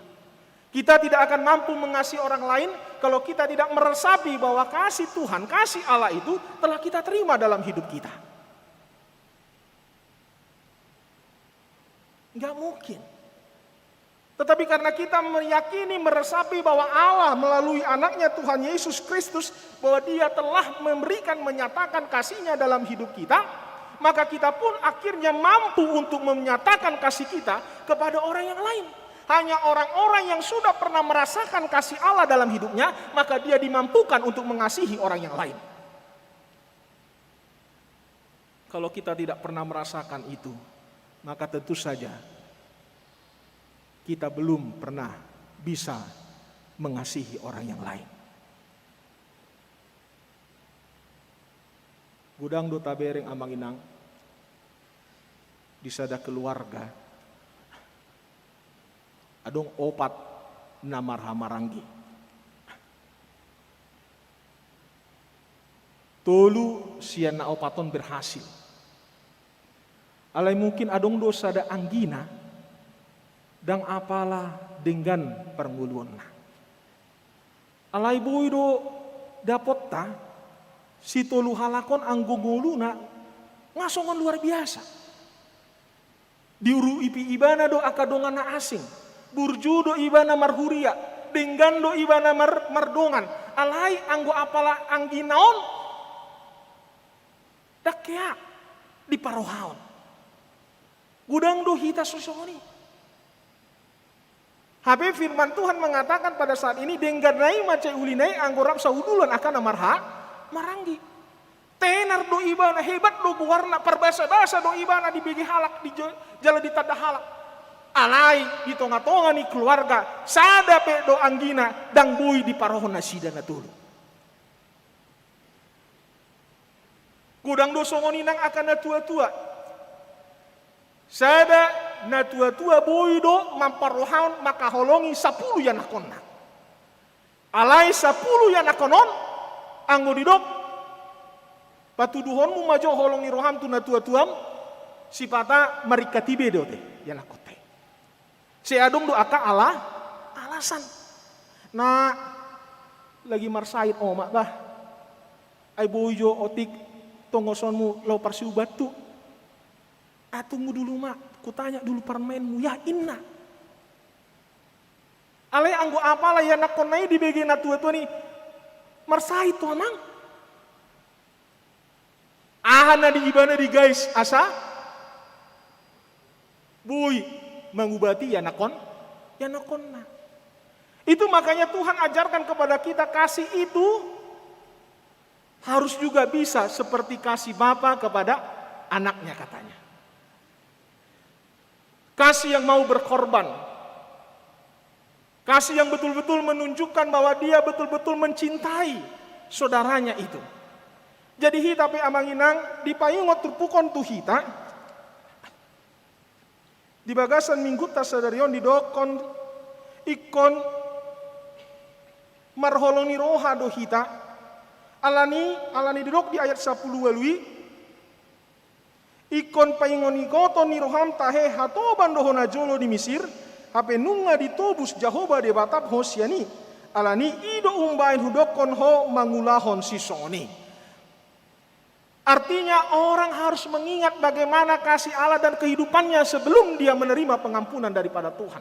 Kita tidak akan mampu mengasihi orang lain kalau kita tidak meresapi bahwa kasih Tuhan, kasih Allah itu telah kita terima dalam hidup kita. Nggak mungkin. Tetapi karena kita meyakini, meresapi bahwa Allah melalui anaknya Tuhan Yesus Kristus, bahwa dia telah memberikan, menyatakan kasihnya dalam hidup kita, maka kita pun akhirnya mampu untuk menyatakan kasih kita kepada orang yang lain. Hanya orang-orang yang sudah pernah merasakan kasih Allah dalam hidupnya, maka dia dimampukan untuk mengasihi orang yang lain. Kalau kita tidak pernah merasakan itu, maka tentu saja kita belum pernah bisa mengasihi orang yang lain. Godang do tabereng, amang inang, di sada keluarga adong opat na marhahamaranggi. Tolu sian na opat on berhasil. Alai mungkin adong do sada anggina, ndang apala denggan parngoluonna. Alai boi do dapotta, si tolu halak on anggo ngoluna nga songon luar biasa. Diurupi ibana do angka dongan na asing. Burju do ibana marhuria. Denggan do ibana mar-, mardongan. Alai anggo apala anggina on, ndang hea diparrohaon. Godang do hita songon i. Hape firman Tuhan mengatakan pada saat ini, dengganna i mansai ulina i anggo rap sahundulan angka na marhahamaranggi. Tenar do ibana, hebat do goarna, parbasabasa do ibana dibege halak, di jo-, jala ditanda halak. Alai di tonga-tonga ni keluarga, sada pe do anggina ndang boi diparrohahon nasida na tolu. Godang do songon i nang angka na tua-tua. Sada na tua-tua boi do mamparrohahon mangkaholongi sapulu ianakhonna. Alai sapulu ianakhon on, anggo didok, patuduhonmu ma jo holong ni roham tu na tua-tuam, sipata maringkati be do te ianakhonta i. Sai adong do angka ala-, alasan. Na lagi marsahit omak bah. Ai boi jo otik tongosonmu laho parsiubat tu. Ah, tunggu dulu mak, kutanya dulu parmaenmu, ya, inna. Alai anggo apala ianakhonna i dibege na tua-tua i, marsahit tu amang. Aha na di ibana digais asa boi mangubati ianakhon, ianakhonna. Itu makanya Tuhan ajarkan kepada kita, kasih itu harus juga bisa seperti kasih bapa kepada anaknya, katanya. Kasih yang mau berkorban. Kasih yang betul-betul menunjukkan bahwa dia betul-betul mencintai saudaranya itu. Jadi hita pe, amang inang, dipaingot turpuk on tu hita. Di bagasan Minggunta sadari on didokkon, ingkon marholong ni roha do hita. Alani, alani didok di ayat sapulu ualu i, ingkon paingot-ingoton ni roham tahe hatoban do ho najolo di Misir, hape nunga ditobus Jahowa Debatam ho sian i. Alani i do umbahen hudokkon ho mangulahon sisongon i. Artinya, orang harus mengingat bagaimana kasih Allah dan kehidupannya sebelum dia menerima pengampunan daripada Tuhan.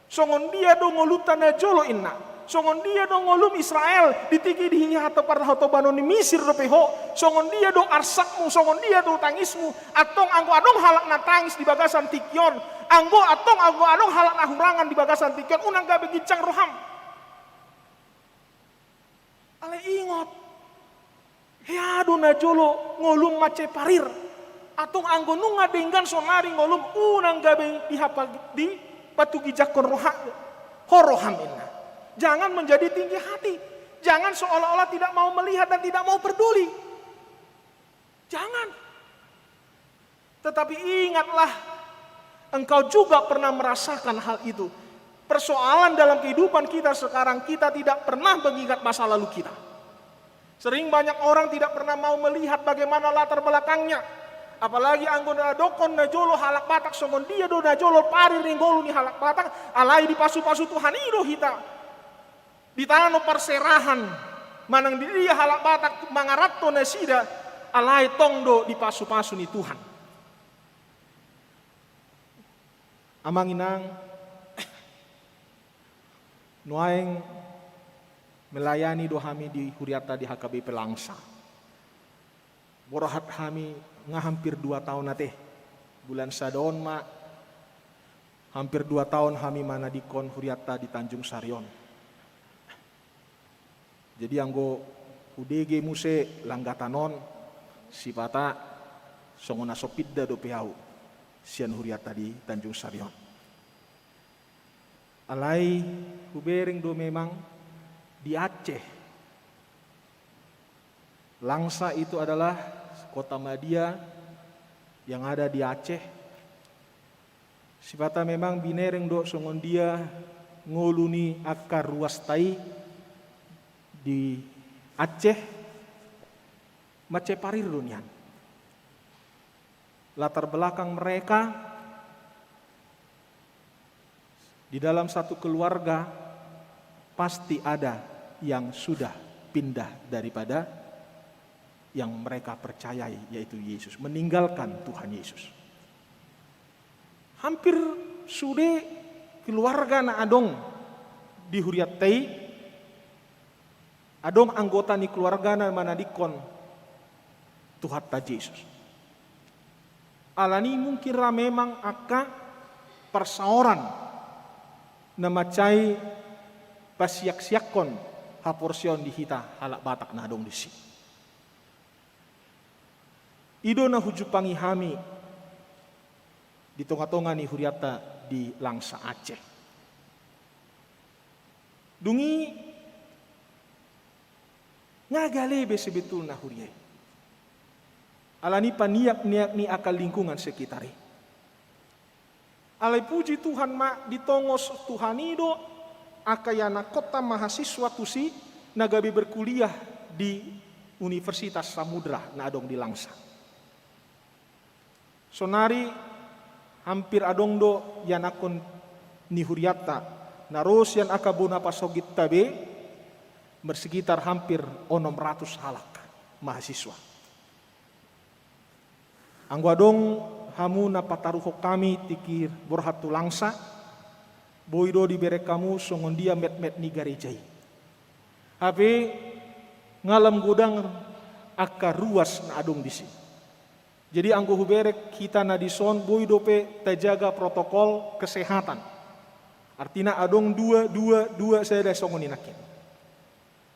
Songon dia do ngolunta najolo, inna? Songon dia do ngolum, Israel, di tingki di hatoban-hatobanon ni Misir dope ho? Songon dia do arsakmu, songon dia do tangismu? Antong anggo adong halak na tangis di bagasan tingki on, anggo antong, anggo adong halak na hurangan di bagasan tingki on, unang gabe ginjang roham. Alai ingot, hea do najolo ngolum mansai parir. Antong anggo nunga denggan sonari ngolum, unang gabe dihapa-, dipatugijanghon roha-, ho roham, inna. Jangan menjadi tinggi hati. Jangan seolah-olah tidak mau melihat dan tidak mau peduli. Jangan. Tetapi ingatlah, engkau juga pernah merasakan hal itu. Persoalan dalam kehidupan kita sekarang, kita tidak pernah mengingat masa lalu kita. Sering banyak orang tidak pernah mau melihat bagaimana latar belakangnya. Apalagi anggo na dokkon najolo halak Batak, songon dia do najolo parir ni ngolu ni halak Batak, alai dipasu-pasu Tuhan i do hita. Di tano parserahan, manang di dia halak Batak mangaranto nasida, alai tong do dipasu-pasu ni Tuhan. Amang inang, nuaeng melayani do hami di hurianta di H K B P Langsa. Borhat hami nga hampir dua taon ate. Bulan sada on ma hampir dua taon hami manadingkon hurianta di Tanjung Sari on. Jadi anggo hudege muse langgatan on, sipata songon na so pinda dope ahu sian hurianta di Tanjung Sari on. Alai hubereng do memang di Aceh. Langsa itu adalah kota madya yang ada di Aceh. Sipata memang binereng do songon dia ngolu ni angka ruasta i di Aceh, mansai parir do nian. Latar belakang mereka, di dalam satu keluarga pasti ada yang sudah pindah daripada yang mereka percayai, yaitu Yesus, meninggalkan Tuhan Yesus. Hampir sude keluarga na adong di hurianta i, adong anggota ni keluargana manadingkon Tuhanta Jesus. Alani mungkin ra memang angka parsaoran na mansai pasiaksiakkon haporseaon di hita halak Batak na adong disi. I do na hujumpangi hami di tonga-tonga ni hurianta di Langsa Aceh. Dung i nga gale be sebetulna huria i. Alani paniak-niak ni angka lingkungan sekitar i. Alai puji Tuhan ma, ditongos Tuhan i do angka ianakkonta mahasiswa tusi na gabe berkuliah di Universitas Samudra na adong di Langsa. Sonari hampir adong do ianakkon ni hurianta na ro sian angka bona pasogitta be, bersekitar hampir onom ratus halak mahasiswa. Anggo adong hamu na pataruhon hami tingki borhat tu Langsa, boi do dibereng hamu songon dia metmet ni gareja i. Hape nga lam godang angka ruas na adong disi. Jadi anggo hubereng hita na dison, boi dope tajaga protokol kesehatan. Artina adong dua, dua, dua, sada songon i nangkin.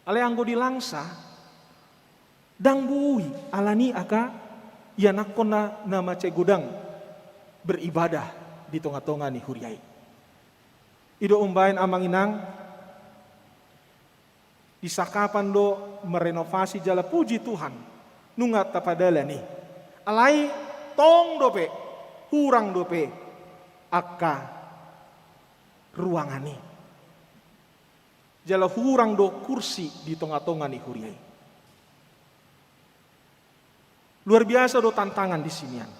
Alai anggo di Langsa, ndang boi, alani angka ianakkon na, na mansai godang beribadah di tonga-tonga ni huria i. I do umbahen amang inang, disangkapan do merenovasi jala puji Tuhan, nunga tapadalan i. Alai tong dope, hurang dope angka ruangan i. Jala hurang do kursi di tonga-tonga ni huria i. Luar biasa do tantangan di sinian.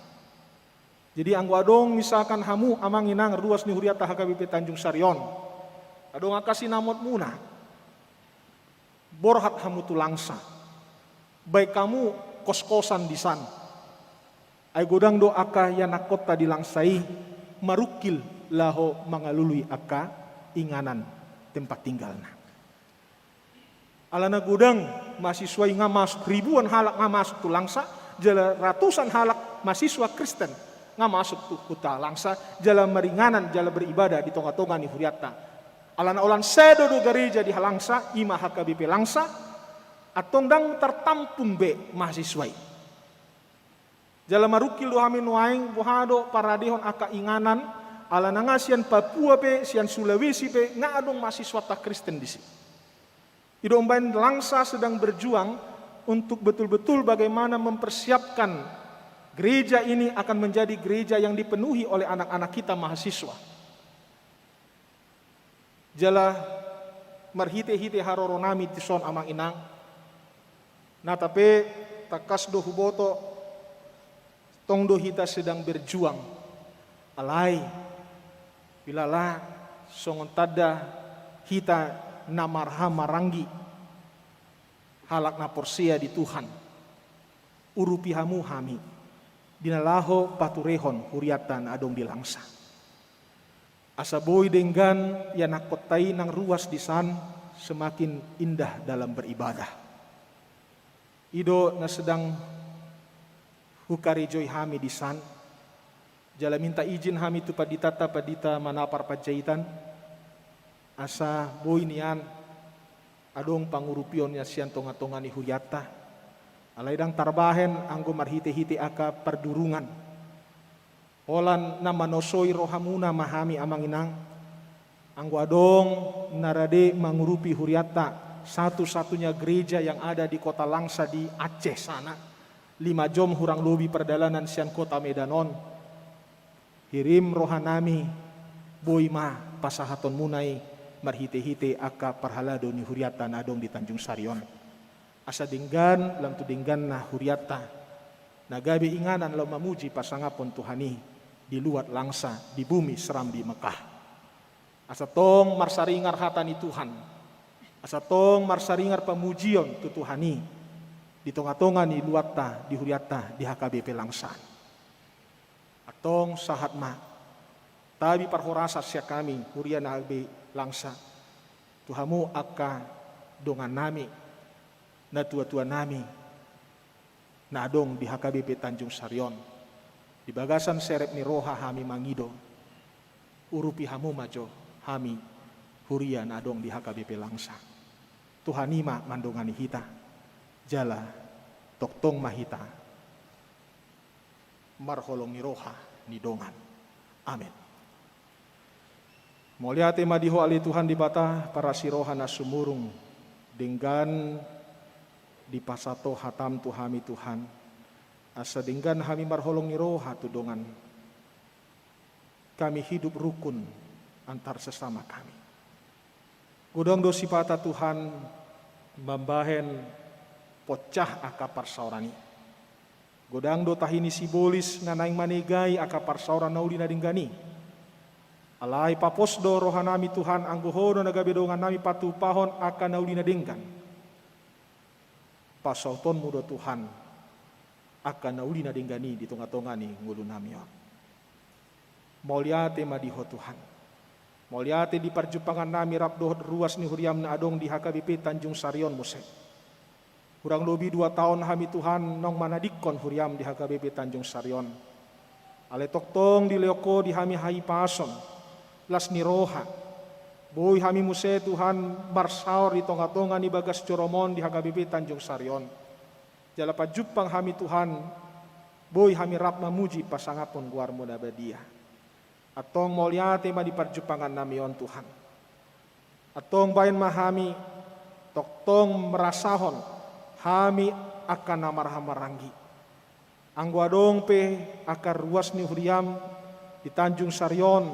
Jadi anggo adong misalkan hamu amang inang ruas ni hurianta H K B P Tanjung Sari on, adong angka sinamotmuna, borhat hamu tu Langsa, baen hamu koskosan disan. Ai godang do angka ianakkonta di Langsa i marungkil laho mangalului angka inganan tempat tinggalna. Alana godang mahasiswa i nga masuk, ribuan halak nga masuk tu Langsa, jala ratusan halak mahasiswa Kristen nga masuk tu huta Langsa, jala maringanan, jala beribadah di tonga-tonga ni hurianta. Alana holan sada do gareja di Langsa, i ma H K B P Langsa, antong ndang tartampung be mahasiswa i. Jala marungkil do hami nuaeng, boha do paradehon angka inganan, alana nga sian Papua pe, sian Sulawesi pe, nga adong mahasiswanta Kristen disi. I do umbahen Langsa sedang berjuang untuk betul-betul bagaimana mempersiapkan gereja ini akan menjadi gereja yang dipenuhi oleh anak-anak kita mahasiswa. Jala marhite-hite haroronami dison, amang inang, nata pe tangkas do huboto, tong do hita sedang berjuang. Alai, pilala songon tanda hita na marhahamaranggi, halak na porsea di Tuhan. Urupi hamu hami di na laho paturehon hurianta na adong di Langsa. Asa boi denggan ianakkonta i nang ruas disan, semakin indah dalam beribadah. I do na sedang hukarejoi hami disan, jala minta izin hami tu panditanta, Pandita Manapar Panjaitan, asa boi nian adong pangurupion na sian tonga-tonga ni hurianta. Alai ndang tarbahen anggo marhite-hite angka pardurungan. Holan na manosoi rohamuna ma hami, amang inang, anggo adong na rade mangurupi hurianta, satu-satunya gereja yang ada di kota Langsa di Aceh sana, lima jom hurang lobi pardalanan sian kota Medan on. Hirim rohanami, boi ma pasahatonmuna i marhite-hite angka parhalado ni hurianta na adong di Tanjung Sari on. Asa denggan, lam tu dengganna hurianta, na gabe inganan laho mamuji pasangaphon Tuhan i di luat Langsa, di bumi Serambi Mekah. Asa tong marsaringar hata ni Tuhan, asa tong marsaringar pamujion tu Tuhan i di tonga-tonga ni luatta, di huriatta, di H K B P Langsa. Antong sahat ma tabi parhorasan sian hami huria na H K B P Langsa tu hamu angka dongannami, natua-tuanami na adong di H K B P Tanjung Sari on. Di bagasan serep ni roha hami mangido, urupi hamu ma jo hami huria na adong di H K B P Langsa. Tuhan i ma mandongani hita, jala tongtong ma hita marholong ni roha ni dongan. Amen. Mauliate ma di Ho ale Tuhan Debata, parasi roha na sumurung, denggan dipasahat Ho hatam tu hami Tuhan, asa denggan hami marholong ni roha tu dongan, kami hidup rukun antar sesama kami. Godang do sipata Tuhan mambahen poncah angka parsaoran i. Godang do tahi ni sibolis na naeng manegai angka parsaoran na uli na denggan i. Alai papos do rohanami Tuhan, anggo Ho do na gabe dongannami patupahon angka na uli na denggan. Pasahatonmu do Tuhan angka na uli na denggan i di tonga-tonga ni ngolunami on. Mauliate ma di Ho Tuhan. Mauliate di parjumpangannami rap dohot ruas ni huriam na adong di H K B P Tanjung Sari on muse. Hurang lobi dua taon hami Tuhan naung manadingkon huriam di H K B P Tanjung Sari on. Alai tongtong dilehon Ho di hami hahipason, las ni roha. Boi hami muse Tuhan marsaor di tonga-tonga ni bagas joroM on di H K B P Tanjung Sari on. Jala pajumpang hami Tuhan, boi hami rap mamuji pasangaphon goarMu na badia. Antong mauliate ma di parjumpangannami on Tuhan. Antong bahen ma hami tongtong marasahon hami angka na marhahamaranggi. Anggo adong pe angka ruas ni huriam di Tanjung Sari on,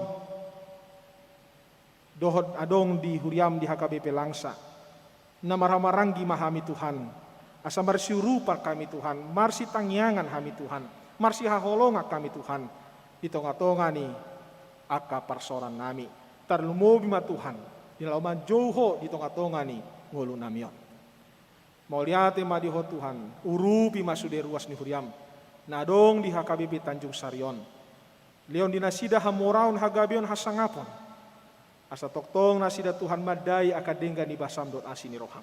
dohot adong di huriam di H K B P Langsa, na marhahamaranggi ma hami Tuhan, asa marsiurupan hami Tuhan, marsitangiangan hami Tuhan, marsihaholongan hami Tuhan di tonga-tonga ni angka parsaorannami. Tarlumobi ma Tuhan di na laho manjou Ho di tonga-tonga ni ngolunami on. Mauliate ma di Ho Tuhan, urupi ma sude ruas ni huriam na adong di H K B P Tanjung Sari on. Lehon di nasida hamoraon, hagabeon, hasangapon. Asa tongtong nasida Tuhan mandai angka denggan ni basam dohot asi ni roham.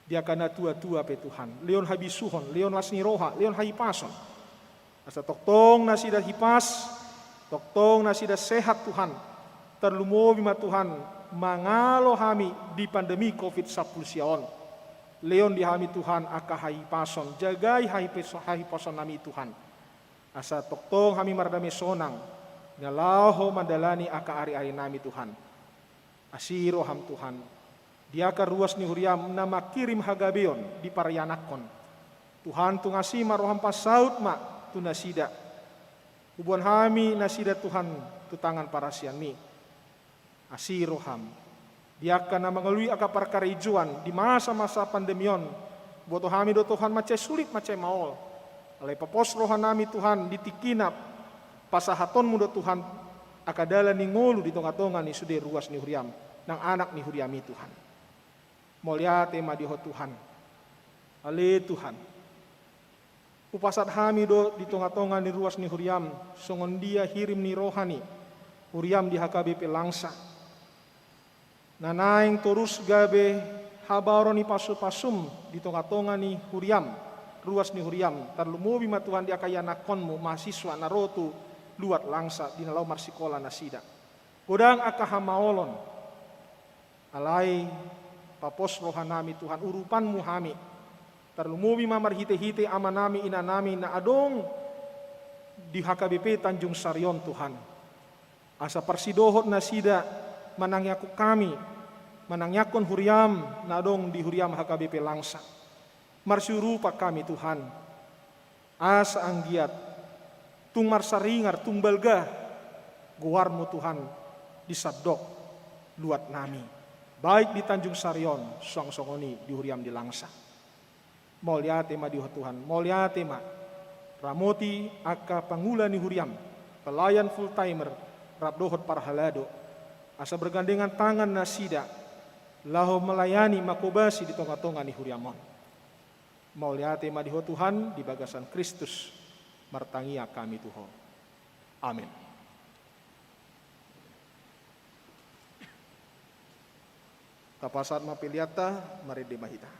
Di angka na tua-tua pe Tuhan, lehon habisuhon, lehon las ni roha, lehon hahipason. Asa tongtong nasida hipas, tongtong nasida sehat Tuhan. Tarlumobi ma Tuhan, mangalo hami di pandemi covid sampulu sia on. Lehon di hami Tuhan angka hahipason, jagai hahipes-, hahipason nami Tuhan. Asa tongtong hami mardame sonang, na laho mandalani angka ari-ari nami Tuhan. Asi roham Tuhan, di angka ruas ni huriam na mangkirim hagabeon di parianakhon. Tuhan, tung asi ma roham, pasaut ma tu nasida. Huboan hami nasida Tuhan tu tangan parasianmi. Asi roham, di angka na mangalului angka parkarejoan di masa-masa pandemi on, boto hami do Tuhan mansai sulit, mansai maol. Alai papos roha nami Tuhan di tingkina pasahatonmu do Tuhan angka dalan ni ngolu di tonga-tonga ni sude ruas ni huriam, nang anak ni huriam i Tuhan. Mauliate ma di Ho Tuhan. Ale Tuhan, hupasahat hami do di tonga-tonga ni ruas ni huriam, songon dia hirim ni roha ni huriam di H K B P Langsa. Na naeng torus gabe habaoron ni pasu-pasum di tonga-tonga ni huriam, ruas ni huriam, tarlumobi ma Tuhan di angka ianakhonmu mahasiswa na ro tu luat Langsa di na laho marsikola nasida. Godang angka hamaolon. Alai, papos roha nami Tuhan, urupanmu hami. Tarlumobi ma marhite-hite ama nami, ina nami na adong di H K B P Tanjung Sari on Tuhan. Asa parsidohot nasida manangiangkon hami, manangiangkon huriam na adong di huriam H K B P Langsa. Marsiurupan hami Tuhan. Asa anggiat tung marsaringar, tung balga goarmu Tuhan di sandok luat nami, baik di Tanjung Sari on, suang songon i di huriam di Langsa. Mauliate ma di Ho Tuhan, mauliate ma. Ramoti angka pangula ni huriam, pelayan full timer, rap dohot parhalado, asa bergandengan tangan nasida laho melayani, manghobasi di tonga-tonga ni huriam on. Mauliate ma di Ho Tuhan, di bagasan Kristus martangiang hami tu Ho. Amen. Tapasahat ma peleanta, marende ma hita.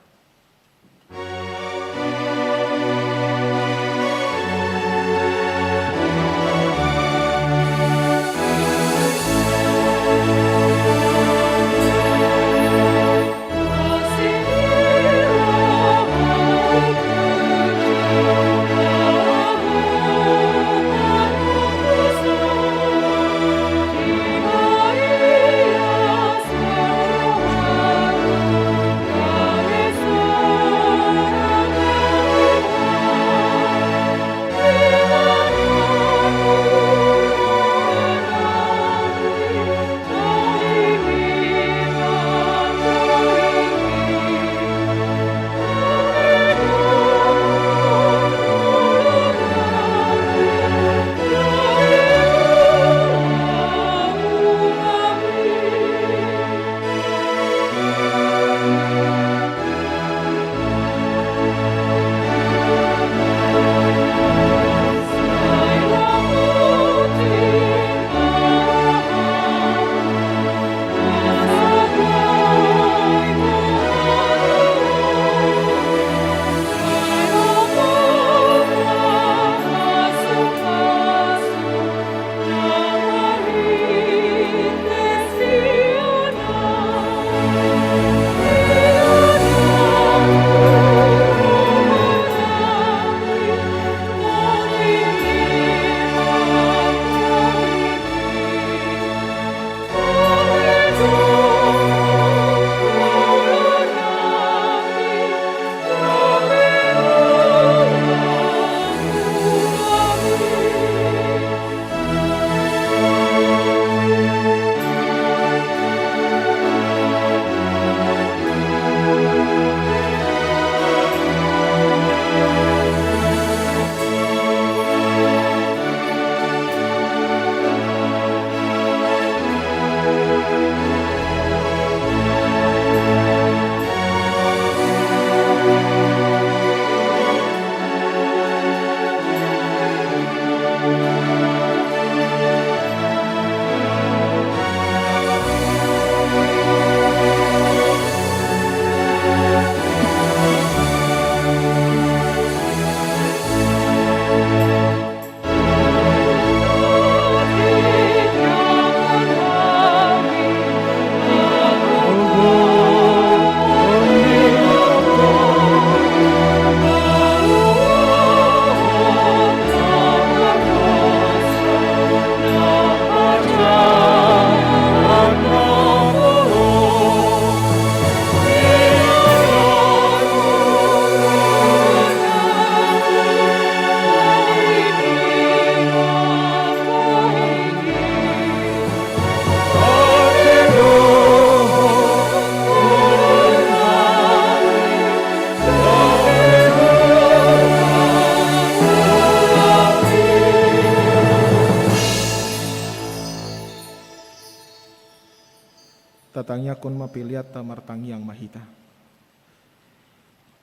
Kon ma peleanta, martangiang ma hita.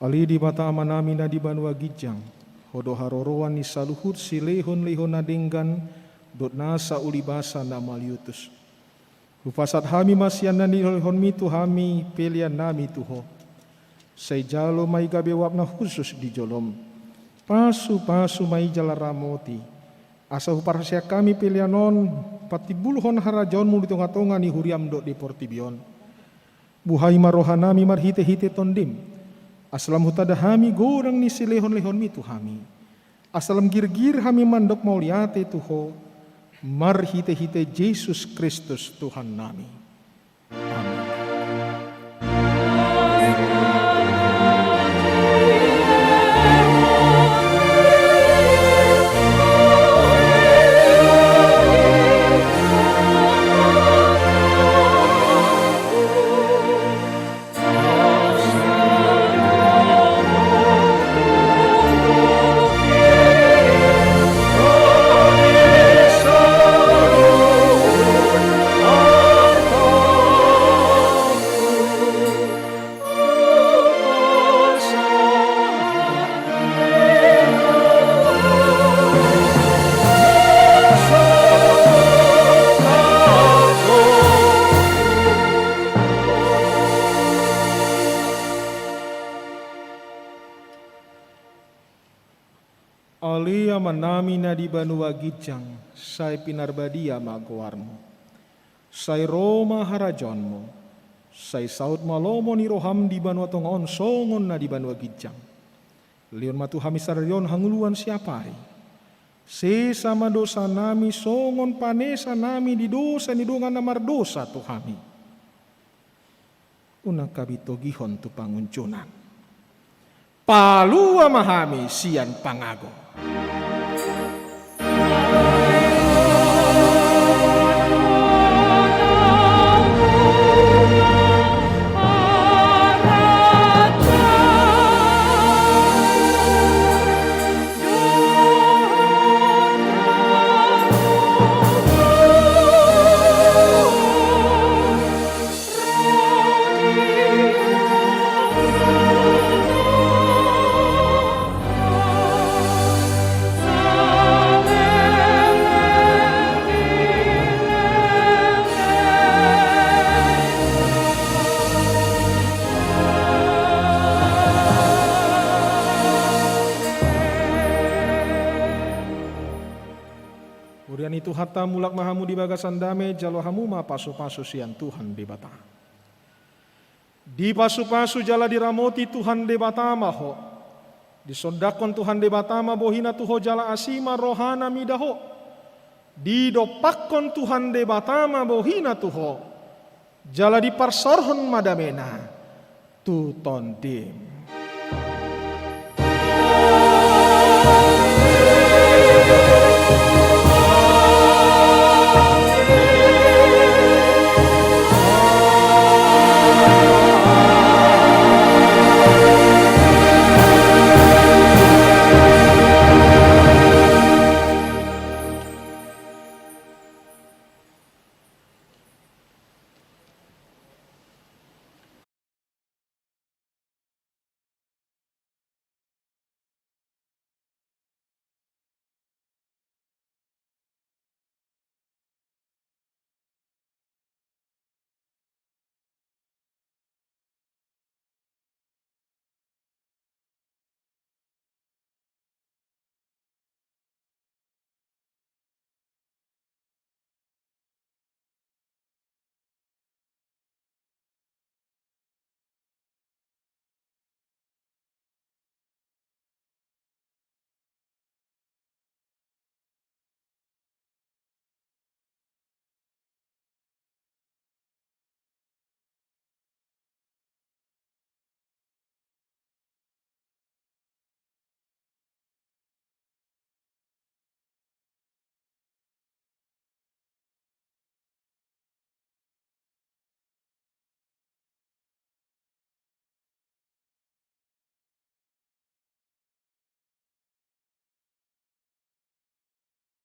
Ale Debata Amanami na di banua ginjang, Ho do haroroan ni saluhut silehonlehon na denggan dohot nasa ulibasa na mauliutus. Hupasahat hami ma sian na nilehonmi tu hami peleannami tu Ho. Sai jalo ma i gabe uap na hushus di jolom. Pasupasu ma i jala ramoti, asa huparhaseang hami pelean on patimbulhon harajaonmu di tongatonga ni huriam dohot di portibi on. Buhai ma rohanami marhitehite Tondim, asa lam hutanda hami godang ni silehonlehonmi tu hami, asa lam girgir hami mandok mauliate tu Ho, marhitehite Jesus Kristus Tuhannami. Amen. Ale Amanami na di banua ginjang, sai pinarbadia ma goarmu. Sai ro ma harajaonmu. Sai saut ma lomo ni roham di banua tonga on songon na di banua ginjang. Lehon ma tu hami sadari on hangoluan siapari. Sesa ma dosanami songon panesanami di dosa ni dongan na mardosa tu hami. Unang hami togihon tu pangunjunan. Palua ma hami sian pangago. Huria ni Tuhanta, mulak ma hamu di bagasan dame, jalo hamu ma pasupasu sian Tuhan Debata. Dipasupasu jala diramoti Tuhan Debata ma ho. Disondangkon Tuhan Debata ma bohina tu ho jala asi ma rohana mida ho. Didompakkon Tuhan Debata ma bohina tu ho. Jala diparsaorhon ma damena tu tondim.